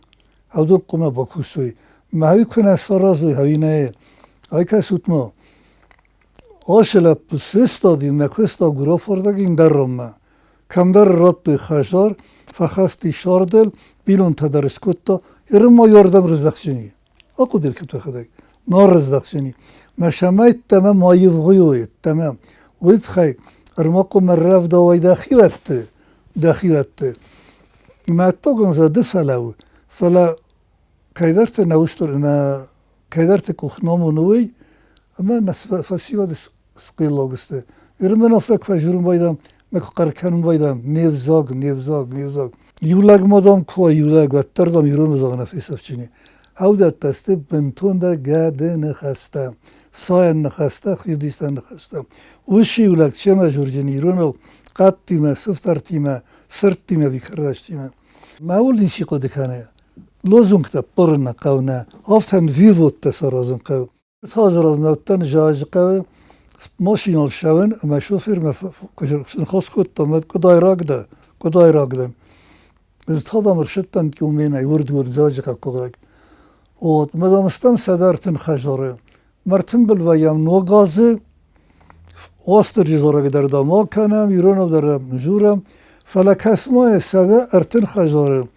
уыдон хъуамӕ бакусой. Мӕхи куы нӕ саразой, ӕви нӕ, ай кӕсут-ма. Ацы лӕппу сыстади, нӕ куыста гурофордаг ӕндӕр ранмӕ. Кӕмдӕр радтой хӕдзар, фӕхӕсти сардыл, бинонтӕ дӕр скодта, Иры ма ёрдӕм рыздӕхдзӕни. Ахъуыды кӕн дӕхӕдӕг. Ма рыздӕхдзӕни. Мӕ самайдта мӕ ма ивгъуыйой, ӕмӕ уый тыххӕй ӕрмӕхъуамӕ рӕвдауай дӕхиуӕтты, дӕхиуӕтты. Мӕ тогын зӕды фӕлӕуу, фӕлӕ кӕйдӕрты нӕ устур нӕ кӕйдӕрты къух номон уый, ӕмӕ нӕ фӕсивӕд схъеллаг сты. Ирмӕ афтӕ куы фӕзурын байдам, мӕ куы хъӕр кӕнын байдам, не взаг, не взаг, не взаг. Иу лӕг ма дам куы уа, иу лӕг, уӕддӕр дам ирон ӕвзаг нӕ фесӕфджыни. Ӕвдӕттӕ сты бынтондӕр гӕды ныхӕстӕ, сайӕн ныхӕстӕ, хивдисӕн ныхӕстӕ. Уыцы иу лӕг семӕ дзурджын иронау хъӕдтимӕ, сыфтӕртимӕ, сырдтимӕ, викӕрдӕстимӕ. Мӕ уыл ничи хъуыды кӕны. Лозунгтӕ ппарын нӕ хъӕуы нӕ, афтӕ виводтӕ саразын хъӕуы. Размӕ Зазыхъӕуы машинӕйыл ссӕуын ӕмӕ шофырмӕ ныхас кодтам, къуыдайраг дӕ, къуыдайраг дӕн. Ӕз та дам ӕрсыдтӕн Тюменӕй уырд-уырд Зазыхъӕуккаг. Вот, мы дам стӕм 130 хӕдзары. Мӕртынбыл вӕййӕм ног азы, Уастырджи зарӕг дӕр дам акӕнӕм, иронау дӕр дзурӕм, фӕлӕ кӕс-ма 130 хӕдзары.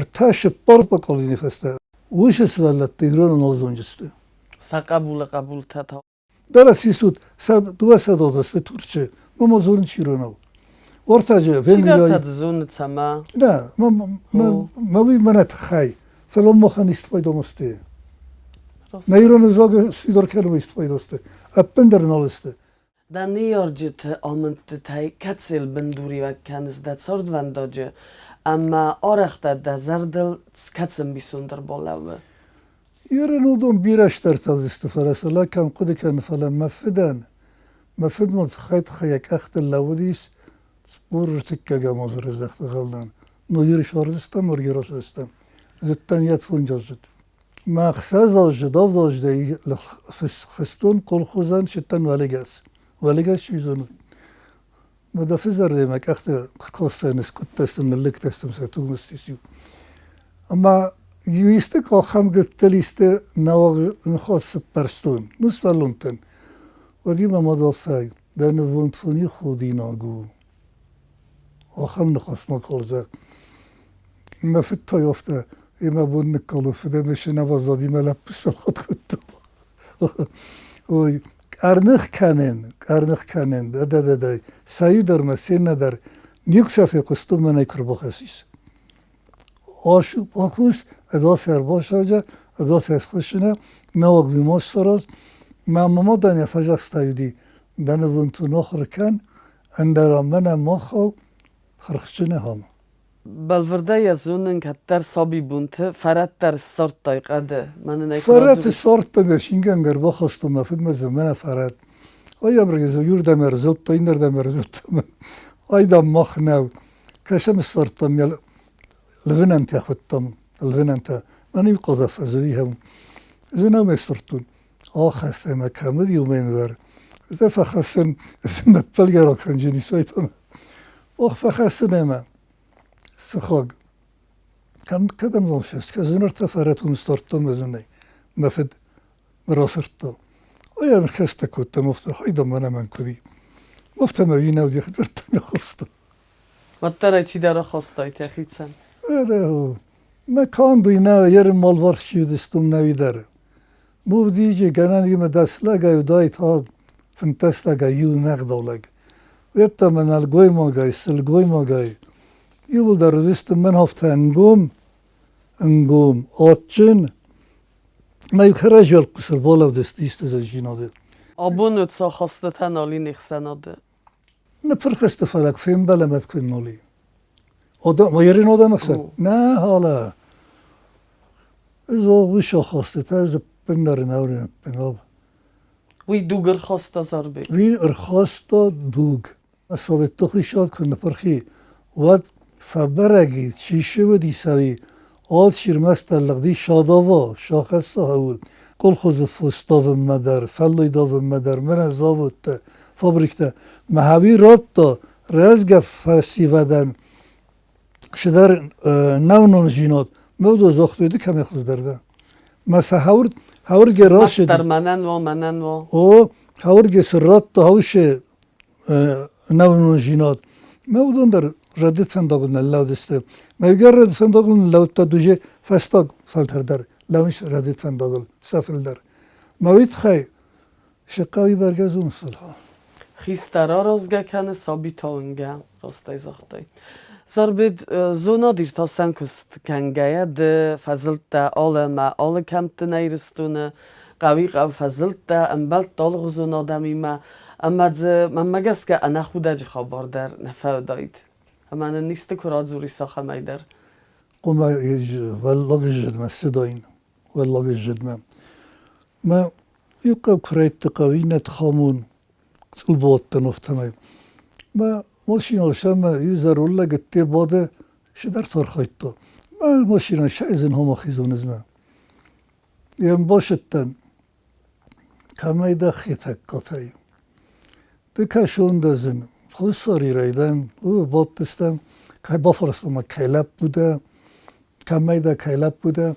Ӕртӕ цыппар поколенийы фӕстӕ уыцы сывӕллӕттӕ ирон нал зонджысты. Сӕ хъӕбулы хъӕбултӕ та? Дӕлӕ сисут, сӕ дыууӕ сӕдӕ Турчы, мӕ зонын чи иронау. Ортаджы Венгрийы. Чидӕртӕ дзы зоны цӕмӕ. Нӕ, мӕ уый мӕнӕ тыххӕй, фӕлӕ махӕн исты пайда сты. Нӕ ирон ӕвзаг сфидар кӕнын исты пайда сты. Ӕппындӕр нал сты. Дӕ ныййарджыты амындтытӕй кӕцыйыл бындуриуӕг кӕныс дӕ цардвӕндаджы ӕмӕ арӕхдӕр дӕ зӕрдыл кӕцы ӕмбисонд ӕрбалӕууы? Ирын уыдон бирӕ стӕртӕ уыдысты, фӕлӕ сӕ лӕг кӕм хъуыды кӕны, фӕлӕ мӕ фыдӕн, мӕ фыд мыл тыххӕй-тыххӕй йӕ къӕхтыл лӕууыдис цыппор ӕртыккӕгӕм азы раздӕхты гъӕлдӕн. Ногиры сӕрдыстӕм, Ногиры сӕрдыстӕм. Зыдтӕн йӕ фонджаздзыд. Мӕ ӕхсӕз азы, авд азы хызтон колхозӕн сыдтӕн уӕлыгӕс. Уӕлыгӕс чи зоны? Мӕ дӕ фыдзӕрдӕ мӕ къӕхтӕ куы ныскъуыдтӕ сты, ныллыгтӕ сты, сӕ туг мыстис-иу. Ӕмӕ исты къахӕм гыццыл исты нӕуӕг ныхас сыппӕрстон, ну сывӕллонтӕн. Уӕд-иу мӕ мад афтӕ, дӕ нывонд фони худинаг у. Ахӕм ныхас ма калдзӕ. Мӕ фыд та афтӕ, мӕ бон ныккалы фыд ӕмӕ сын баззади, мӕ лӕппу сфӕлхат кодта. Ой, къӕрных кӕнын, къӕрных кӕнын, да-да-да-да, сӕ иу дӕр мӕ се ннӕ дӕр никуы сӕ фехъуыстон, мӕнӕй куы рбахӕссис. Акус, ӕдас ӕрбасаджа, ӕдас ӕсхуыссына, нӕуӕг мимоз сараз. Мӕ мамадӕн йӕ фӕдзӕхста уыди, дӕ нывондтон ахуыр кӕн, ӕндӕра мӕнӕ махау хырхджын ахӕм. Бӕлвырдӕй йӕ зонын, кӕддӕр сабибонты фӕрӕт дӕр ссардтай хъӕды. Мӕнӕн ӕй куы Фӕрӕт радзурис. ссардта мӕ шингӕнгӕ ӕрбахастон мӕ фыдмӕ дзы мӕнӕ фӕрӕт. Ай ӕмргезы иуырдӕм ӕрзылдта, иннӕрдӕм ӕрзылдта. Ай, дам, мах нӕу. Кӕсӕм ссардтам йӕ лвынӕнтӕ хуыдтам, лвынӕнтӕ. Мӕн иу къӕдзӕх фӕзыди хӕм. Зынау ме сдзырдтон. Ахӕсс ӕмӕ кӕм уыд иу мӕнвӕр. Ӕз фӕхӕссын, мӕ ппӕлгӕ ракӕнджын сайтан. Ох, фӕхӕссын ӕмӕ сыхаг. Кӕм кӕдӕм ломсӕс, кӕзыныртӕ фӕрӕтон сдардтон мӕ зынӕй. Мӕ фыд мӕ расырдта. Ой, ӕрхӕстӕ кодтам, афтӕ хайдам мӕнӕ мӕн куыди. Афтӕ мӕ винау дихдӕрдта мӕ хаста. Уӕддӕр ӕй чидӕр ахастай дӕхицӕн. Мӕ канд уый нӕ, ерын малварс чи уыдыстон нӕуи дӕр. Мувдиджы гӕнӕн имӕ дӕс лӕгӕй уыдаид 15 лӕгӕй иу нӕгъдау лӕг. Уеддӕмӕ нӕлгоймагӕй, сылгоймагӕй иууылдӕр уыдысты мӕн афтӕ ӕнгом, ӕнгом, адджын, мӕ кӕрӕдзи уӕлхъус ӕрбалӕудысты исты зӕгъинады. Абон уыд сӕ хӕстытӕ нал и не хсӕнады. Ныппырх сты, фӕлӕ куы фембӕлӕм, уӕд куы нал и. Ерин одам ӕхсӕн? Нӕ, халӕ. Уый сахастытӕ ӕппындӕр нӕ ӕппынӕр. Уый дуг ӕрхаста Зарбег? Уый ӕрхаста дуг. Советты хицауад куы ныппырх и, уӕд фӕбӕрӕг и, чи сывыди сӕви, алчи ӕрмӕстдӕр лыгъди Садова, сахӕсса хъӕуыл. Колхозы фос давынмӕ дӕр, фӕллой давынмӕ дӕр, мӕнӕ заводтӕ, фабриктӕ. Мӕхӕви радта рӕзгӕ фӕсивӕдӕн цыдӕр нӕунондзинад. Мӕ уыдон загътой, ды кӕмӕй хуыздӕр дӕ? Мӕ сӕ хауырге рацыди. Мастер мӕнӕн уо, мӕнӕн уо. О, хауырге цы радта, хаусе нӕунондзинад. Мӕ уыдон дӕр рӕдыд фӕндагыл ныллӕудысты. Мӕ иугӕр рӕдыд фӕндагыл ныллӕудта дуджы фӕстаг фӕлтӕр дӕр, лӕууынц рӕдыд фӕндагыл сӕ фылдӕр. Мӕ уый тыххӕй Сыхъӕуи бӕргӕ зоны фӕлхъа. Хистӕр аразгӕ кӕны сабитӕ уынгӕ, растӕй загътай. Зарбег, зонад-иртасӕн куыст кӕнгӕйӕ ды фӕзылдтӕ алы ӕмӕ алы кӕмтты нӕ Ирыстоны, хъӕуи-хъӕу фӕзылдтӕ, ӕмбӕлдтӕ алыгъуызон адӕмимӕ, ӕмӕ дзы, мӕнмӕ гӕсгӕ, ӕнӕхудӕджы хабар дӕр нӕ фӕуыдаид. Ӕмӕ нын исты куы радзурис ахӕмӕй дӕр. Хъуамӕ уӕллагыззӕдмӕ ссыдаин, уӕллагыззӕдмӕ. Мӕ иу хъӕу куырӕйтты хъӕу, иннӕты хамон цъулботтӕн афтӕмӕй. Мӕ машинӕ сӕмӕ иу зӕронд лӕг ӕдде бады, цыдӕр архайдта. Мӕ машинӕ сӕйдзӕн хомахизонызмӕ. Йӕм басыдтӕн, кӕмӕй дӕ Хетӕгкатӕй. Ды кӕсон дӕ зын, Хуссар Ирӕй дӕн, бадтыстӕм, кӕй бафарстон ма, кӕй лӕппу дӕ, кӕмӕй дӕ, кӕй лӕппу дӕ.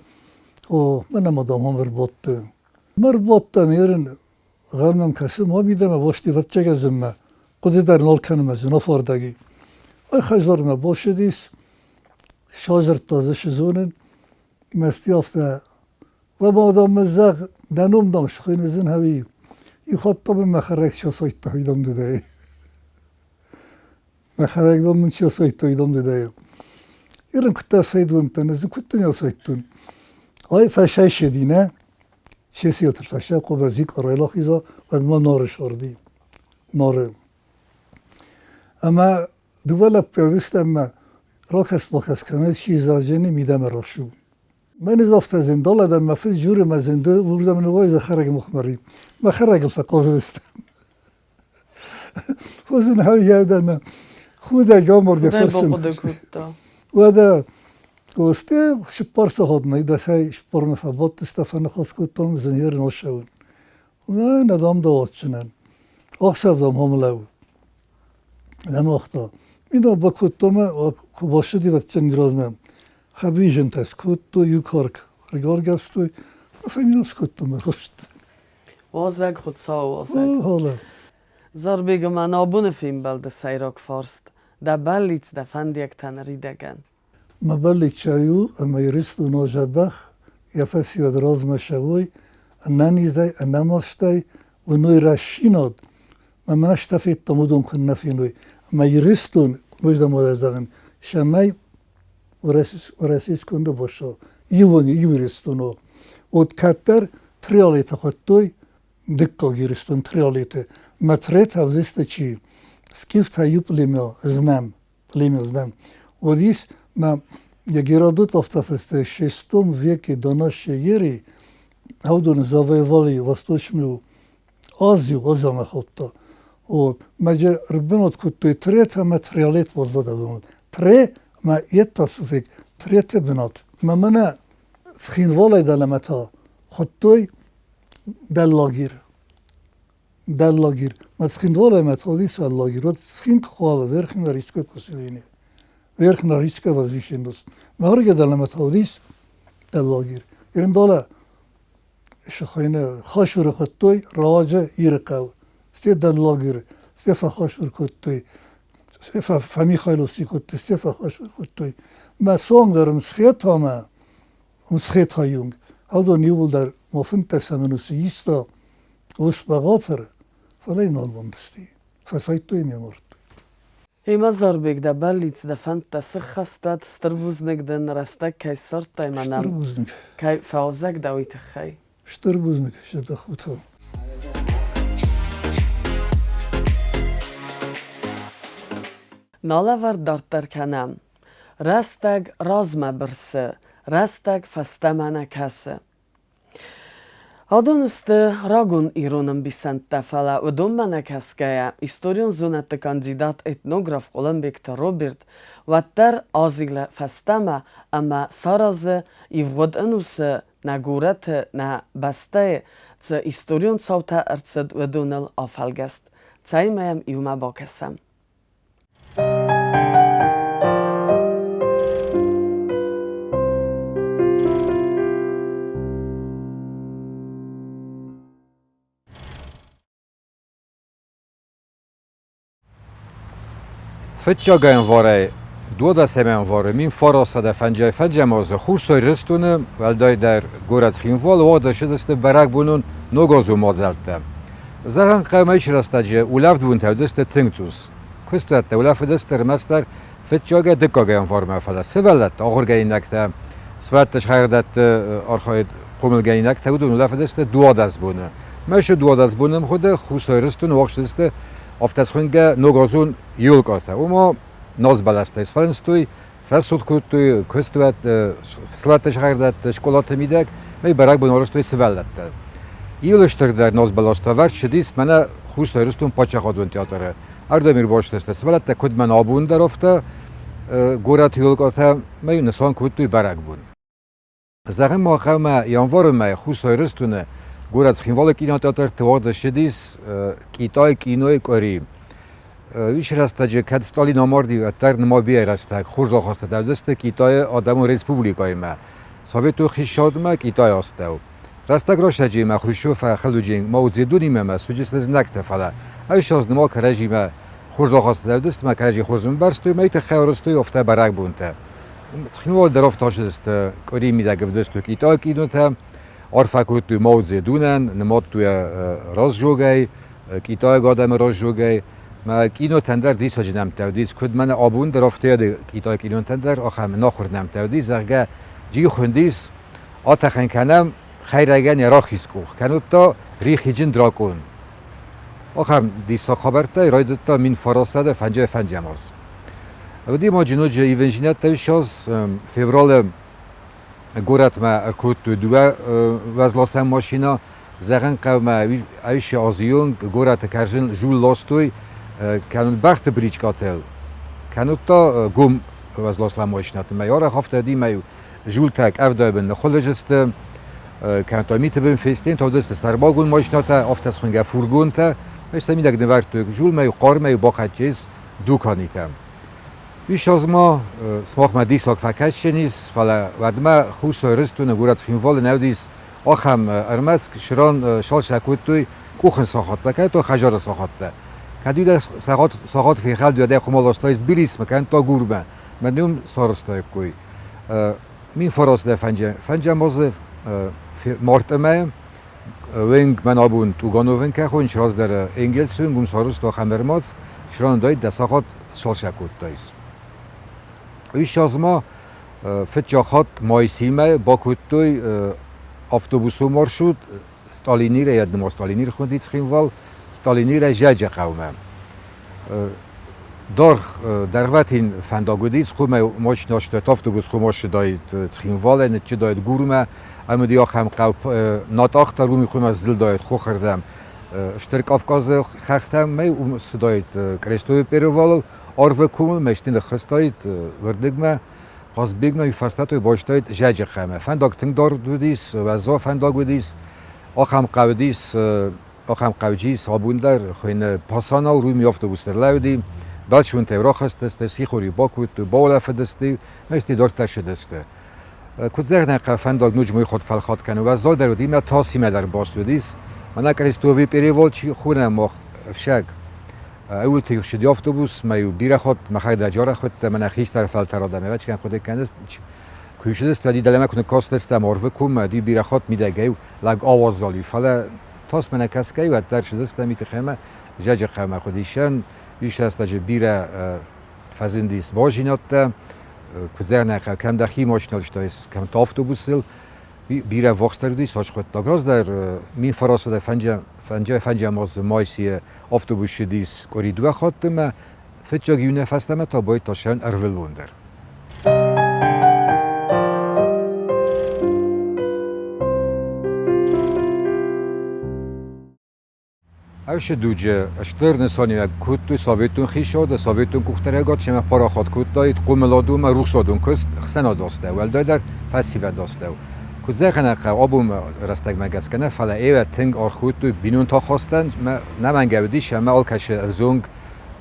О, мӕнӕ ма дам ам ӕрбадтӕн. Ма ӕрбадтӕн, ерын гъӕр мӕм кӕсы, ма мидӕмӕ бости вӕццӕгӕ зынмӕ, хъуыды дӕр нал кӕны мӕ зын афардӕги. Ай хӕдзармӕ бацыдис, Сазырдта дзы сызонын, мӕсти афтӕ Уӕ мӕ зӕгъ, дӕ ном дам схуыйны зын ӕви? Иу хатт та мын мӕ хӕрӕг сасайдта уыдон дыдӕй. Мӕ хӕрӕг дам мын сасайдта уыдон дыдӕй. Ирын куыддӕр фӕйдуынтӕн, ӕз куыддӕр не асайдтон. Ай фӕсайседи, нӕ? Чесилтыр фӕсай къобӕзи къарайлахиза, уӕдмӕ Нары сарди. Нары. Ӕмӕ дыууӕ лӕппуйы уыдысты ӕмӕ рахӕсс-бахӕсс кӕнынц, чи зазджыны мидӕмӕ рацу. Мӕн афтӕ зындол адӕм мӕ фыд журы мӕ зынды уырдӕм ныууайдзы хӕрӕг мухмари. Мӕ хӕрӕгыл фӕхъуызыдыстӕм. Хуызын хӕргӕ худӕг амард фӕрсын. Уӕдӕ Косте цыппар сахатмӕ дӕсӕй цыппармӕ фӕбадтысты, фӕныхас кодтам зынер носӕуын. Нӕ, нӕ дам дауаддзынӕн. Ӕхсӕв дам хом лӕуу. Нӕ Мин бакодтам, куы бацыди вӕццӕн размӕ. Хӕбизынтӕ скодтой, иу карк ӕргаргӕвстой, фӕминас кодтам ӕрмӕст. Уазӕг Хуыцауы уазӕг. Зарбег ӕмӕ нӕ абоны фембӕлды сӕйраг фарст дӕ бӕллиц, дӕ фӕндиӕгтӕ ныридӕгӕн. Мӕ бӕллицӕй у, ӕмӕ Ирыстон у дзӕбӕх, йӕ фӕсивӕд размӕ цӕуой, ӕнӕнизӕй, ӕнӕмастӕй, уыной рӕсинад. Мӕ мӕнӕ федтам, уыдон куыннӕ феной. Ӕмӕ Ирыстон, куыд зӕгъын, цӕмӕй Уӕрӕсейы боссо иуон иу Ирыстон у. Вот кӕддӕр триалеты хуыдтой, дыккаг Ирыстон триалеты. Мӕ третӕ уыдысты чи? Скифтӕ иу племя знӕм, племя знӕм. Уыдис мӕ Геродот афтӕ в веке до нашей эры уыдон завоевали Восточную Азию, Азиямӕ хаудта. Вот. Мӕ ӕрбынат кодтой Трет ӕмӕ Триалет баззад. Тре ӕмӕ йедта суфик Треты бынат. Мӕ мӕнӕ Цхинвалӕй дӕлӕмӕ та хуыдтой Дӕллагир. Дӕллагир. Мӕ Цхинвалӕй мӕ та уыдис Дӕллагир. Вот Цхинкхуалы, Верхнерийское поселение. Верхнерийское возвышенность. Мӕ ӕргӕ дӕлӕмӕ та уыдис Дӕллагир. Ирындалӕ сыхойны хашуры хуыдтой раджы Ирыхъӕу, стӕй Дӕллагир, стӕй фӕхашур кодтой, стӕй фӕмихайловский кодтой, стӕй фӕхашур кодтой. Мӕ цонг дӕр Мцхетамӕ, Мцхетайунг, уыдон иууылдӕр ма фынддӕсӕм ӕнусы иста ус-бӕгъатыр, фӕлӕ йын нал бантысти. Фӕсайдтой ме мардтой. Ӕмӕ Зарбег, дӕ бӕллиц, дӕ фӕндтӕ сыххӕстӕд, стыр бузныг дын, рӕстӕг кӕй ссардтай мӕнӕн, Стыр бузныг. Кӕй фӕуазӕг дӕ, уый тыххӕй. Стыр бузныг, зӕрдӕ хута. Нӕ лӕвар дарддӕр кӕнӕм. Рӕстӕг размӕ бырсы, рӕстӕг фӕстӕмӕ нӕ кӕсы. Адон сты рагон ирон ӕмбисӕндтӕ, фӕлӕ уыдонмӕ нӕ кӕсгӕйӕ, историон зонӕдты кандидат, этнограф Хъуылымбегты Роберт уӕддӕр азилы фӕстӕмӕ ӕмӕ саразы, ивгъуыд ӕнусы нӕ горӕты, нӕ бӕстӕйы цы историон цаутӕ ӕрцыд, уыдоныл афӕлгӕст. Цӕй ма йӕм иумӕ бакӕсӕм. Фыццаг январӕй дуадӕсӕм январы 1955 азы Хуссар Ирыстоны, уӕлдайдӕр горӕт Цхинвалы уагъд ӕрцыдысты бӕрӕгбонон ногазон мадзӕлттӕ. Зӕгъӕн, хъӕумӕ рӕстӕджы улӕфт бонтӕ уыдысты тынг цъус. Куыстуӕттӕ улӕфыдысты ӕрмӕстдӕр фыццагӕй дыккаг январмӕ, фӕлӕ сывӕллӕттӕ, ахуыргӕнинӕгтӕ, сывӕллӕтты схӕрдӕтты архайд хъомылгӕнинӕгтӕ уыдон улӕфыдысты 12 боны. Мӕсы 12 боны ӕмгъуыды Хуссар Ирыстоны уагъд цыдысты афтӕ схуынгӕ ногазон елкъатӕ. Уымӕ назбӕлӕстӕй сфӕлындзтой, срӕсугъд кодтой куыстуӕтты, сывӕллӕтты схӕрдӕтты, скъолаты мидӕг, мӕй бӕрӕгбон арӕзтой сывӕллӕттӕ. Иуыл стырдӕр назбӕлӕстӕ ӕвӕрд цыдис мӕнӕ Хуссар Ирыстон паддзахадон театры. Ардӕм ӕрбацыдысты сывӕллӕттӕ куыд мӕн абон дӕр, афтӕ горӕты елкъатӕ мӕй нысан кодтой бӕрӕгбон. Зӕгъӕм, махӕмӕ январы мӕй Хуссар Ирыстоны горӕт Цхинвалы кинотеатрты уагъд ссыдис Китай кинойы къуыри. Уыцы рӕстӕджы кӕд Сталин амарди, уӕддӕр нымад бирӕ рӕстӕг хорз ахастытӕ уыдысты Китайы Адӕмон Республикӕимӕ, Советон хицауадмӕ Китайы астӕу. Рӕстӕг рӕстӕджимӕ Хрущев фӕхӕлуджын Мао Цзэдунимӕ ӕмӕ суыдысты знӕгтӕ, фӕлӕ ӕссӕдз нымад кӕрӕдзимӕ хорз ахастытӕ уыдысты ӕмӕ кӕрӕдзи хорз ӕмбӕрстой, мӕй тыххӕй арӕзтой афтӕ бӕрӕгбонтӕ. Цхинвалы дӕр афтӕ ацыдысты къуырийы мидӕг ӕвдыстой китайаг кинотӕ, арфӕ кодтой Мао Цзэдунӕн, нымадтой раззогӕй, китайаг адӕмы раззогӕй. Мӕ кинотӕн дӕр диссаджы нӕмттӕ уыдис, куыд мӕнӕ абон дӕр афтӕ китайаг кинотӕн дӕр ахӕм ӕнахуыр нӕмттӕ уыдис, зӕгъгӕ, джи хуындис, атӕхӕн кӕнӕм хӕйрӕгӕн йӕ рахиз къух, кӕннод та рихиджын дракон. Ахӕм диссаг хабӕрттӕй райдыдта 1900 фӕнджӕй фӕнджӕм аз. Уыди ма ноджы ивындзинӕдтӕ ссӕдз февралы горӕтмӕ ӕркодтой дыууӕ уӕзласӕн машинӕ. Зӕгъын хъӕумӕ АИШ-ы азы онг горӕты кӕрзын зул ластой кӕнын бӕхты бричкӕтыл, кӕннод та гом уӕзласӕн машинӕты. Мӕ арӕх афтӕ уыди, мӕ зултӕ къӕвдайы бын ныхъуылыж сты, кӕнӕ та миты бын фесты, та уыдысты сӕрмагонд машинӕтӕ, афтӕ схуынгӕ фургонтӕ. Сӕ мидӕг нывӕрдтой зулмӕ, хъармӕй бахӕццӕ дуканитӕм. Ис азмӕ сымахмӕ диссаг фӕкӕсдзӕнис, фӕлӕ уӕдмӕ Хуссар Ирыстоны горӕт Цхинвалы нӕ уыдис ахӕм ӕрмӕст сыран салсӕ кодтой къухын сахаттӕ, кӕнӕ та хӕдзары сахаттӕ. Кӕд уый дӕр сахат фехӕлд, уӕд ӕй хъуамӕ ластаис Тбилисмӕ, кӕнӕ та Гурмӕ. Мӕ ном сарӕзтаиккой. 1900 фӕнджӕм азы мартъы Уынг мӕн абон Тугановын кӕхон раздӕры Энгельсы уынг, уым сарӕзта ахӕм ӕрмадз, срандайд дӕ сахат салсӕ кодтаис. Уый ссӕдзмӕ фыццаг хатт Майсимӕ бакодтой автобусон маршрут Сталинирӕй, я думал, Сталинир хуынди Цхинвал, Сталинирӕй Зӕджы хъӕумӕ. Даргъ, дӕргъвӕтин фӕндаг уыдис, хъуамӕ машинӕ ссыдаид, автобус хъуамӕ ссыдаид Цхинвалӕй, ныццыдаид Гурмӕ, ӕмӕ уыди ахӕм хъӕу Натъах дӕр уым хъуамӕ зылдаид хохырдӕм. Стыр Кавказы хӕхтӕм мӕ уым ссыдаид Крестовый перевалыл, Арвы комыл мӕ сты ныххызтаид уырдыгмӕ, Хъазбегмӕ фӕстӕ той бастаид Зӕджы хъӕмӕ. Фӕндаг тынг дард уыдис, уӕззау фӕндаг уыдис, ахӕм хъӕу уыдис, ахӕм хъӕуджи сабун дӕр хуыйны Пасанау руми автобус дӕр лӕууыди. Бӕлццонтӕ рахызтысты, сихори бакодтой, баулӕфыдысты, ӕмӕ дарддӕр цыдысты. Куыд зӕгъынӕн хъӕуы фӕндаг ноджы мой хатт фӕлхатт кӕны, уӕззау дӕр уыди, мӕ тасимӕ дӕр баст уыдис. Мӕнӕ Крестовый перевал чи хонӕм мах ӕфсӕг. Ӕууылты ссыди автобус, мӕ-иу бирӕ хатт мӕхӕдӕг арӕх уыдтӕн, мӕнӕ хистӕр фӕлтӕр адӕм, ӕвӕццӕгӕн хъуыды кӕныс, куы ссыдысты, уӕд дӕлӕмӕ куы ныккастыстӕм арвы коммӕ, уӕд бирӕ хатт мидӕгӕй лӕг ауазал и, фӕлӕ тасмӕ нӕ кӕсгӕ, уӕддӕр ссыдыстӕм миты хъӕмӕ, зӕджы хъӕмӕ хъуыдисӕн, ис рӕстӕджы бирӕ фӕзындис базинӕдтӕ, куыд зӕгъынӕн, кӕм дӕхи машинӕ лыстаис, кӕм та автобусыл, бирӕ вахсдӕр уыдис хъуыддаг. Раздӕр 1900 фӕнджӕм азы майсийы автобус ссыдис къуыри дыууӕ хатты ӕмӕ фыццаг июнӕй фӕстӕмӕ та байдыдта ссӕуын ӕрвылбон дӕр. Ӕвсы дуджы стыр нысаниуӕг кодтой советон хицауады, советон къухдариуӕгад семӕ парахат кодтаид хъомыладон ӕмӕ рухсадон куыст ӕхсӕнады астӕу, уӕлдайдӕр фӕсивӕды астӕу. Куыд зӕгъын хъӕуы, абон рӕстӕгмӕ гӕсгӕ нӕ, фӕлӕ эвӕ тынг аргъ кодтой бинонты ахастӕн, нӕмӕнгӕ уыдис ӕмӕ алкӕцы ӕвзонг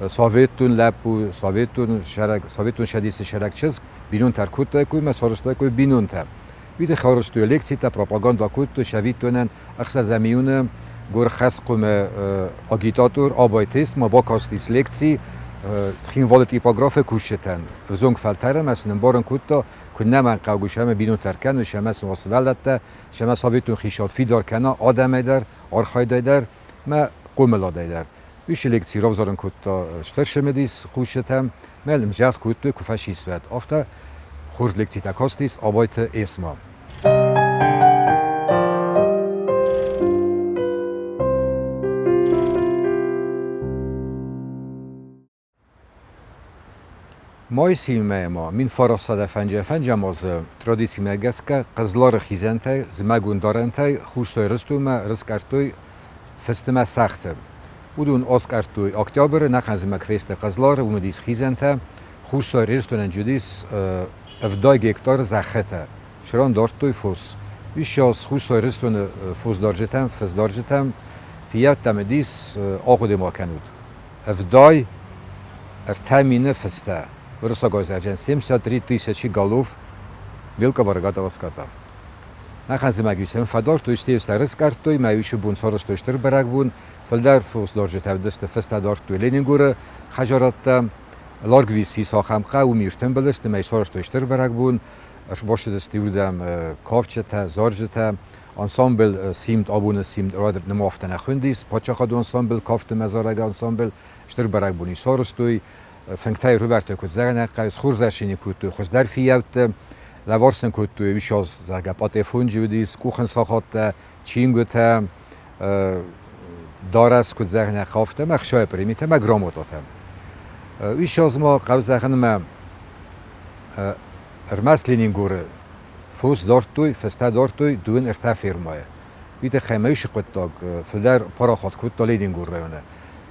советон лӕппу, советон сӕрӕг, советон цӕдисы сӕрӕг чызг бинонтӕ ӕркодтаиккой ӕмӕ сарӕзтаиккой бинонтӕ. Уый тыххӕй арӕзтой лекцитӕ, пропаганда кодтой сӕвиттонӕн ӕхсӕзӕм июны горхӕсткомы агитатор Абайты ма бакастис лекци Цхинвалы типографы кусджытӕн. Ӕвзонг фӕлтӕрӕн сын ӕмбарын кодта, куыд нӕмӕнгхъӕугӕ сӕмӕ бинонтӕ ӕркӕной, сӕмӕ сын сывӕллӕттӕ, сӕмӕ советон хицауад фидар кӕна адӕмӕй дӕр, архайдӕй дӕр мӕ хъомыладӕй дӕр. Уый лекци равзарын кодта стыр цымыдис хъусджытӕм, мӕ лымзӕгъд кодтой, куы фӕсис уӕд, афтӕ хорз лекцитӕ кастис Абайты Эсма. Майсимӕ ма 1955 азы традицимӕ гӕсгӕ Хъызлары хизӕнтӕй, зымӕгон дарӕнтӕй Хуссар Ирыстонмӕ рыскъӕрдтой фыстымӕ сӕгъты. Уыдон аскъӕрдтой октябры, нӕхъӕн зымӕг фесты Хъызлары, уым уыдис хизӕнтӕ. Хуссар Ирыстонӕн уыдис 70 гектар зӕххытӕ. Сыран дардтой фос. Ис Хуссар Ирыстоны фосдарджытӕм, фысдарджытӕм фиййӕуттӕм уыдис ахъуыды ма кӕнут. 73 000 фыстӕ. Уырыссаг ӕвзаджы 73 тысячи голов мелкого рогатого скота. Ахӕм зымӕг фӕдардтой, стӕй сӕрыскъӕрдтой, мӕ иу бон сарӕзтой стыр бӕрӕгбон, фылдӕр фосдарджытӕ уыдысты фыстӕ дардтой Ленингоры хӕдзарадтӕ. Ларгвиси ахӕм хъӕу, уым ӕртымбыл сты ӕмӕ сарӕзтой стыр бӕрӕгбон. Ӕрбацыдысты уырдӕм кафджытӕ, зарджытӕ. Ансамбль Симд, абоны Симд нымафтӕ нӕ хуындис, паддзахадон ансамбль, кафты ӕмӕ зарӕг ансамбль. Стыр бӕрӕгбони сарӕзтой. Фынгтӕй рувӕрдтой куыд зӕгъинаг, схорзӕхсини кодтой хуыздӕр фиййӕутты, лӕвар сын кодтой уыщаз, зӕгъгӕ, пъатефонджы уыдис, къухын сахаттӕ, чингуытӕ, дарӕс куыд зӕгъинаг, афтӕ ӕмӕ ӕхсайы премитӕ ӕмӕ грамотатӕ. Уыщаз ма хъӕуы зӕгъынмӕ ӕрмӕст Ленингоры фос дардтой, фӕстӕ дардтой дыууын ӕртӕ фермӕйы. Уый тыххӕй ма уыцы хъуыддаг фылдӕр парахат кодта Ленингоры районы.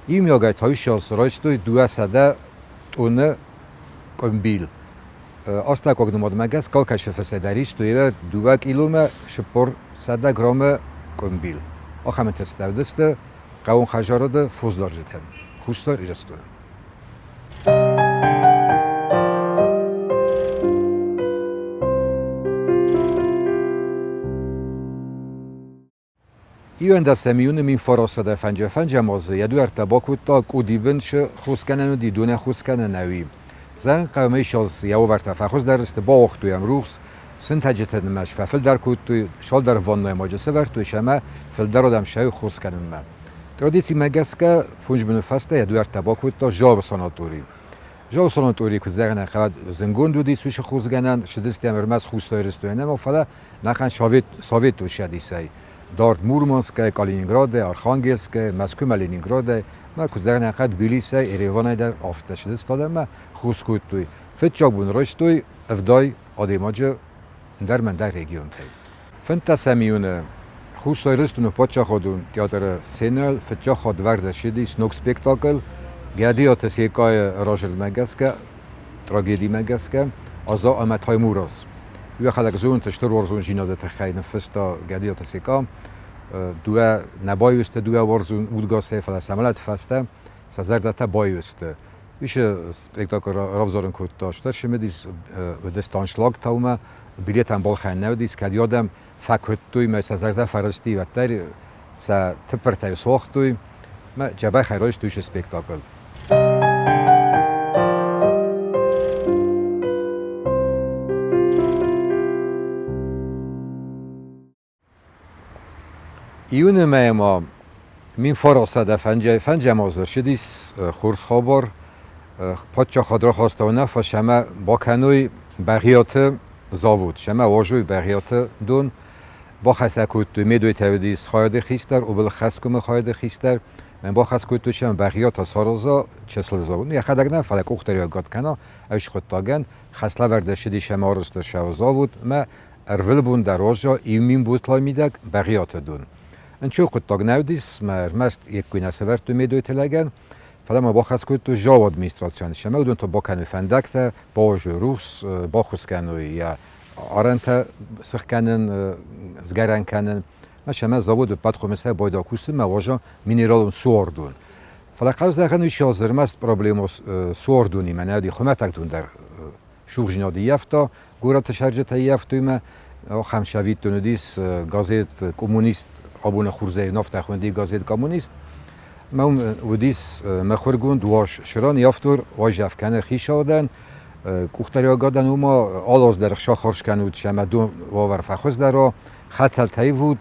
Иумиагӕй та уыщаз райстой 200 тъоны къуымбил. Астӕуккаг нымадмӕ гӕсгӕ алкӕцы фӕсӕдӕр истой 2 киломӕ 400 граммы къуымбил. Ахӕм ӕнтыстытӕ уыдысты хъӕууон хӕдзарады фосдарджытӕн Хуссар Ирыстоны. Иуӕндӕсӕм июны 1900 фӕнджы-фӕнджӕм азы йӕ дуӕрттӕ бакодта Къудибынчы хосгӕнӕн уыди, донӕн хосгӕнӕн ӕви. Зӕгъын хъӕуы, ссӕдз йӕ уавӕртӕ фӕхуыздӕр сты, бауагътой йӕм рухс, сынтӕджыты нымӕц фӕфылдӕр кодтой, цалдӕр ваннӕйы маджы сӕвӕрдтой ӕмӕ фылдӕр адӕм сӕ хос кӕнынмӕ. Традицимӕ гӕсгӕ фондз боны фӕстӕ йӕ дуӕрттӕ бакодта Зары санатори. Зары санатори, куыд зӕгъын ӕй зынгонд уыдис уыцы хосгӕнӕн, цыдыстӕм ӕрмӕст Хуссар Ирыстонӕй нӕ, фӕлӕ нӕхъӕн Советон Цӕдисӕй, дард Мурманскӕй, Калининградӕй, Архангельскӕй, Мӕскуымӕ Ленинградӕй, мӕ куыд зӕгъын ӕй Тбилисӕй, Ереванӕй дӕр афтӕ цыдысты адӕммӕ, хос кодтой. Фыццаг бон райстой ӕвдай адӕймаджы ӕндӕр мӕндӕр регионтӕй. 15 июны Хуссар Ирыстоны паддзахадон театры сценӕйыл фыццаг хатт вӕрд ӕрцыдис ног спектакль Гӕдиаты Секъайы разырдмӕ гӕсгӕ, трагедимӕ гӕсгӕ Аза ӕмӕ Таймураз. Уӕхӕдӕг зонут, стыр уарзондзинады тыххӕй ныффыста Гӕдиаты Секъа. Дыууӕ нӕ баиу сты дыууӕ уарзон удгасӕй, фӕлӕ сӕ мӕлӕты фӕстӕ сӕ зӕрдӕтӕ баиу сты. Уыцы спектакль равзарын кодта стыр цымыдис, уыдысты аншлагтаумӕ, билетӕн балхӕнӕн нӕ уыдис, кӕд адӕм фӕкуыдтой мӕ сӕ зӕрдӕ фӕрысти, уӕддӕр сӕ тыппыртӕй суагътой мӕ дзӕбӕхӕй райстой уыцы спектакль. Июны мӕйы ма 1905 азы ссыдис хорз хабар, паддзахад рахаста уынаффӕ, цӕмӕ бакӕной Бӕгъиаты завод, цӕмӕ уарзой Бӕгъиаты дон. Бахӕсӕ кодтой Медойтӕ уыдис хайады хистӕр, облхӕсткомы хайады хистӕр. Мӕн бахӕс кодтой, цӕмӕ Бӕгъиатӕ сараза чысыл завод. Йӕхӕдӕг нӕ, фӕлӕ къухдариуӕгад кӕна ӕз хъуыддагӕн. Хӕслӕвӕрд ссыдис ӕмӕ арӕзт ӕрцӕуы заводмӕ. Ӕрвылбон дӕр уарза иу мин бутлай мидӕг Бӕгъиаты дон. Нчо хъуыддаг нӕ уыдис, мӕ ӕрмӕст еккой нӕ сӕвӕрдтой Медойты лӕгӕн, фӕлӕ ма бахӕс кодтой Зауы администрацийӕн, цӕмӕй уыдон та бакӕной фӕндӕгтӕ, бауарзой рухс, баххуыс кӕной йӕ арӕнтӕ сыхгӕнын, сгӕрӕн кӕнын. Ӕмӕ сӕмӕ заводы ӕппӕт хъомысӕй байдал кусын мӕ уарза минералон суардон. Фӕлӕ хъӕуы зӕгъын, уый ӕрмӕст проблема суардонимӕ нӕ уыди, хуымӕтӕг дон дӕр сугъзинад ӕййӕфта, горӕты сӕрджытӕ ӕййӕфтой мӕ. Ахӕм сӕвиттон уыдис газет «Коммунист», абоны хурзӕрин афтӕ хуынди газет «Коммунист». Мӕ уым уыдис мыхуыргонд уаз сыран автор уайдзӕф кӕны хицаудӕн, къухдариуӕгадӕн уымӕ алы аз дӕр сахар скӕнут, ӕмӕ дон уавӕр фӕхуыздӕр уа, хӕтӕлтӕ ивут,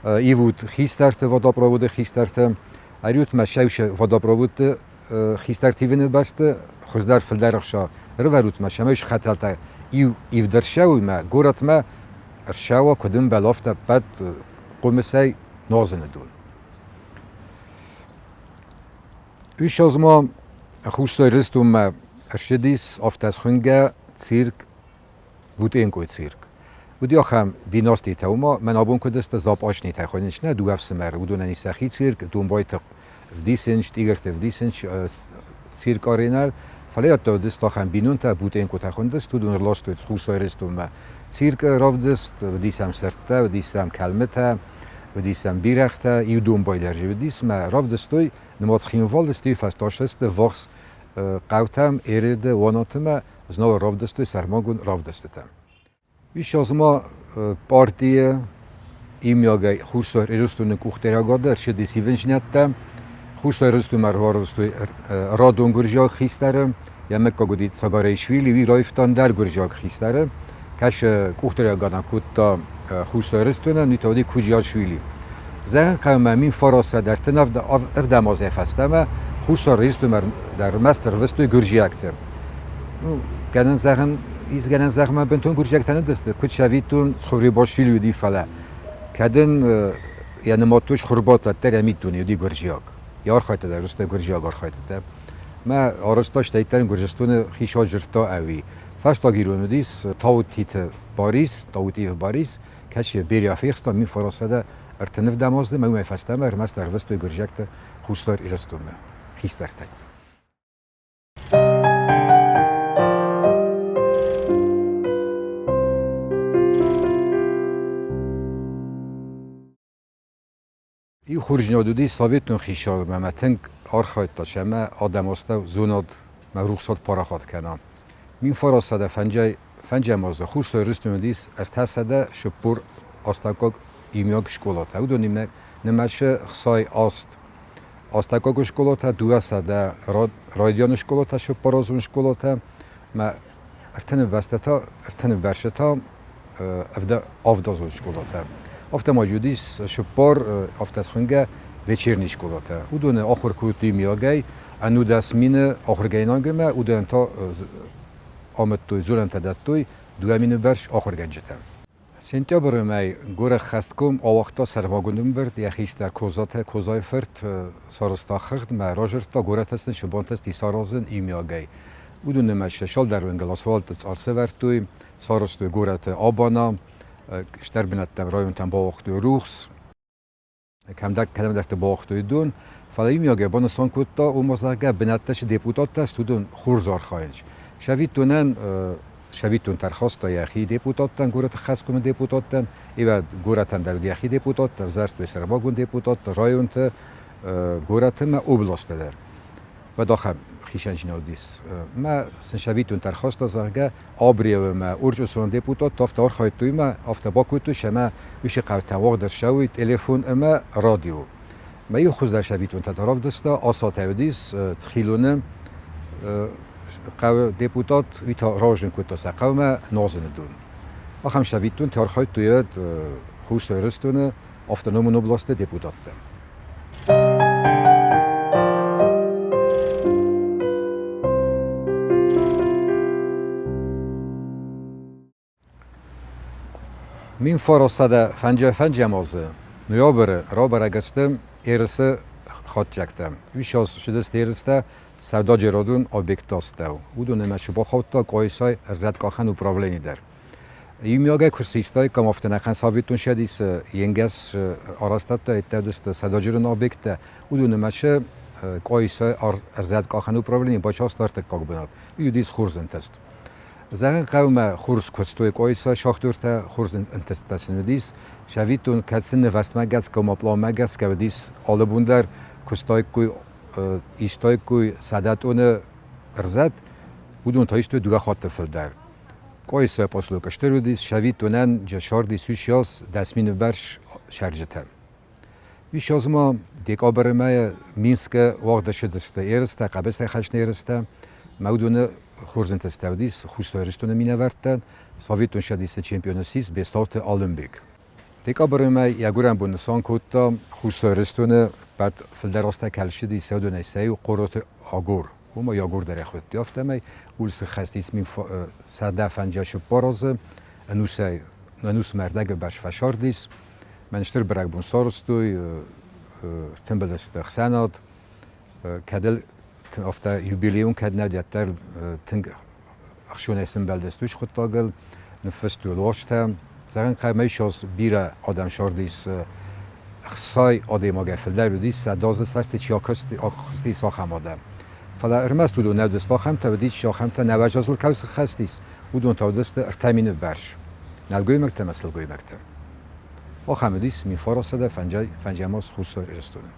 ивут хистӕрты водопроводы хистӕрты, ӕриут мӕ сӕусы водопроводты хистӕрты ивыны бӕсты хуыздӕр фылдӕр ӕхца ӕрывӕрут мӕ, цӕмӕй хӕтӕлтӕ иу ивд ӕрцӕуой мӕ горӕтмӕ ӕрцӕуа, куыд ӕмбӕлы, афтӕ ӕппӕт хъомысӕй нуазыны дон. Уыссӕдз ма Хуссар Ирыстонмӕ ӕрцыдис афтӕ схуынгӕ цирк Бутъенкъой цирк. Уыди ахӕм династитӕ, уымӕ мӕн абон куыд сты запъачнитӕ хонынц нӕ дыууӕ ӕфсымӕры, уыдонӕн ис сӕхи цирк, домбайты вдисынч, тигрты вдисынч цирк аренӕ. Фӕлӕ уӕддӕр уыдысты ахӕм бинонтӕ, Бутъенкъотӕ хуындысты, уыдон ӕрластой Хуссар Ирыстонмӕ циркы равдыст, уыдис ӕм сырдтӕ, уыдис ӕм кӕлмытӕ, уыдис ӕм бирӕгътӕ, иу домбай дӕр уыдис мӕ равдыстой, нымад Цхинвалы сты, фӕстӕ ввахс хъӕутӕм, Ереды, Уанатымӕ снова равдыстой сӕрмагонд равдыстытӕ. Ис ма партийы иумиагӕй Хуссар Ирыстоны къухдариуӕгады ӕрцыдис ивындзинӕдтӕ. Хуссар Ирыстонмӕ ӕрбарвыстой радон гуырдзиаг хистӕры. Йӕ мыггаг уыди Цагараишвили, уый раивта ӕндӕр гуырдзиаг хистӕры, кӕсы къухдариуӕггӕнӕг кодта Хуссар Ирыстонӕн, уый та уыди Куджиашвили. Зӕгъын хъӕуы мӕ 1900 ӕртын азӕй фӕстӕмӕ Хуссар Ирыстонмӕ дӕр ӕрмӕст ӕрвыстой гуырдзиӕгты. Ну, гӕнӕн зӕгъын, ис гӕнӕн зӕгъын, бынтон гуырдзиӕгтӕ нӕ уыдысты, куыд сӕвиттон Цховребашвили уыди, фӕлӕ кӕд ын йӕ нымадтой Схуырбатӕ дӕр йӕ миддуне уыди гуырдзиаг. Йӕ архайдтӕ дӕр уыдысты гуырдзиаг архайдтытӕ. Мӕ арӕзта стӕйддӕр Гуырдзыстоны хицау дзырдта ӕви. Фӕстаг ирон уыдис Таутиты Барис, Таутиев Барис, кӕцы берӕ фехста 1935 азы ӕмӕ уымӕй фӕстӕмӕ ӕрмӕст ӕрвыстой гуырдзиӕгты Хуссар Ирыстонмӕ хистӕртӕй. Иу хорздзинад уыди советон хицауадмӕ ӕмӕ тынг архайдта, цӕмӕй адӕм астӕу зонад мӕ рухсад парахат кӕна. 1900 фӕнджай фӕнджӕм азы Хуссар Ирыстоны уыдис 340 астӕуккаг иумиаг скъолатӕ. Уыдонимӕ нымӕцы 68 астӕуккаг скъолатӕ, 200 райдианы скъолатӕ, цыппаразон скъолатӕ ӕмӕ ӕртын бӕстӕтӕ, ӕртын бӕстӕтӕ авдазон скъолатӕ. Афтӕ ма уыдис цыппар афтӕ схуынгӕ вечерний скъолатӕ. Уыдоны ахуыр кодтой миагӕй 19 мины ахуыргӕнинагимӕ, уыдонӕн та амыдтой, дзурӕнтӕ дӕттой 2 000 бӕрц ахуыргӕнджытӕ. Сентябры мӕй горӕххӕстком ауагъта сӕрмагонд ӕмбырд, йӕ хистӕр Козатӕ Козайы фырт сарӕзта хыгъдмӕ, разырдта горӕты сын сыбонтӕ саразын иумиагӕй. Уыдонимӕ сӕ цалдӕр асфальты цъар сӕвӕрдтой, сарӕзтой горӕты абана, стыр бынӕттӕм районтӕм бауагътой рухс, кӕмдӕрты бауагътой дон. Фӕлӕ иумиагӕй банысан кодта, ома, зӕгъгӕ, бынӕттӕ цы депутаттӕ сты, уыдон хорз архайынц. Сӕвиттонӕн сӕвиттонтӕ ӕрхаста йӕхи депутаттӕн, горӕты хӕскомы депутаттӕн, ивӕ горӕтӕн дӕр уыд йӕхи депутаттӕ, ӕвзӕрстой сӕрмагонд депутаттӕ районты, горӕты ӕмӕ областы дӕр. Уӕд ахӕм хицӕнджын уыдис. Мӕ сын сӕвиттонтӕ ӕрхаста, зӕгъгӕ, Абреуы мӕ Урчъусон депутат афтӕ архайдтой мӕ, афтӕ бакодтой, ӕмӕ уыцы хъӕутӕ уагъд ӕрцӕуой телефон ӕмӕ радио. Мӕ иу хуыздӕр сӕвиттонтӕ та равдыста, Асатӕ уыдис Цхилоны хъӕуы депутат, уый та разын кодта сӕ хъӕумӕ нуазыны дон. Ахӕм сӕвиттонтӕ архайдтой уӕд Хуссар Ирыстоны автономон областы депутаттӕ. 1955 азы ноябры рабӕрӕг сты ерысы хатдзӕгтӕ. Уыйас ссыдысты ерыстӕ сӕудӕджерадон объектты астӕу. Уыдон ӕмӕ цы бахаудта Къуайсайы ӕрзӕткъахӕн управлени дӕр. Иумиагӕй куы систаиккам, афтӕ нӕхъӕн Советон Цӕдисы йе нгӕс арӕзтӕдтӕ уыдысты сӕудӕджерон объекттӕ, уыдон ӕмӕ сӕ Къуайсайы ӕрзӕткъахӕн управлени бацахста ӕртыккаг бынат. Уый уыдис хорз ӕнтыст. Зӕгъын хъӕуы мӕ хорз куыстой Къуайса шахтертӕ, хорз ӕнтыстытӕ сын уыдис. Сӕвиттон, кӕд сын нывӕстмӕ гӕсгӕ ома пъланмӕ гӕсгӕ уыдис алы бон дӕр куыстаиккой, истаиккой 100 тъоны ӕрзӕт, уыдон та истой дыууӕ хатты фылдӕр. Къуайсайы поселок стыр уыдис, сӕвиттонӕн сӕрди сусиас 10 000 бӕрц цӕрджытӕ. Уыйас ма декабры мӕйы Минскы уагъд ӕрцыдысты ерыстӕ, хъӕбысӕй хӕсты ерыстӕ. Мӕ уыдоны хорз ӕнтыстытӕ уыдис Хуссар Ирыстоны минӕвӕрттӕн. Советон Цӕдисы чемпион ссис Бестауты Алымбег. Декабры мӕй йӕ гуырӕн бон нысан кодта Хуссар Ирыстоны ӕппӕт фылдӕр азтӕ кӕлсыди сӕ уыдонӕй сӕ иу Хъороты Агор. Уымӕ Ягор дӕр ӕхуыдтой афтӕмӕй. Улсы хӕст 1154 азы ӕнусӕй ӕнусмӕ ӕрдӕгы бӕрц фӕсардис. Мӕн стыр бӕрӕгбон сарӕзтой, тымбылысты ӕхсӕнад. Кӕд ыл афтӕ юбилейон кӕд нӕ уыд, тынг ӕхсонӕй сӕмбӕлдысты уыцы хъуыддагыл, ныффыстой лостӕ. Зӕгъын хъӕуы, ис бирӕ адӕм сардис, ӕхсай адӕймагӕй фылдӕр уыдис, сӕ дазы сӕрты чи ахызтис, ахӕм адӕм. Фӕлӕ ӕрмӕст уыдон нӕ уыдысты ахӕмтӕ, уыдис ахӕмтӕ, нӕуӕзазыл кӕй сыххӕстис, уыдон та уыдысты 3000 бӕрц нӕлгоймӕгтӕ ӕмӕ сылгоймӕгтӕ. Ахӕм уыдис 1955 Хуссар Ирыстоны.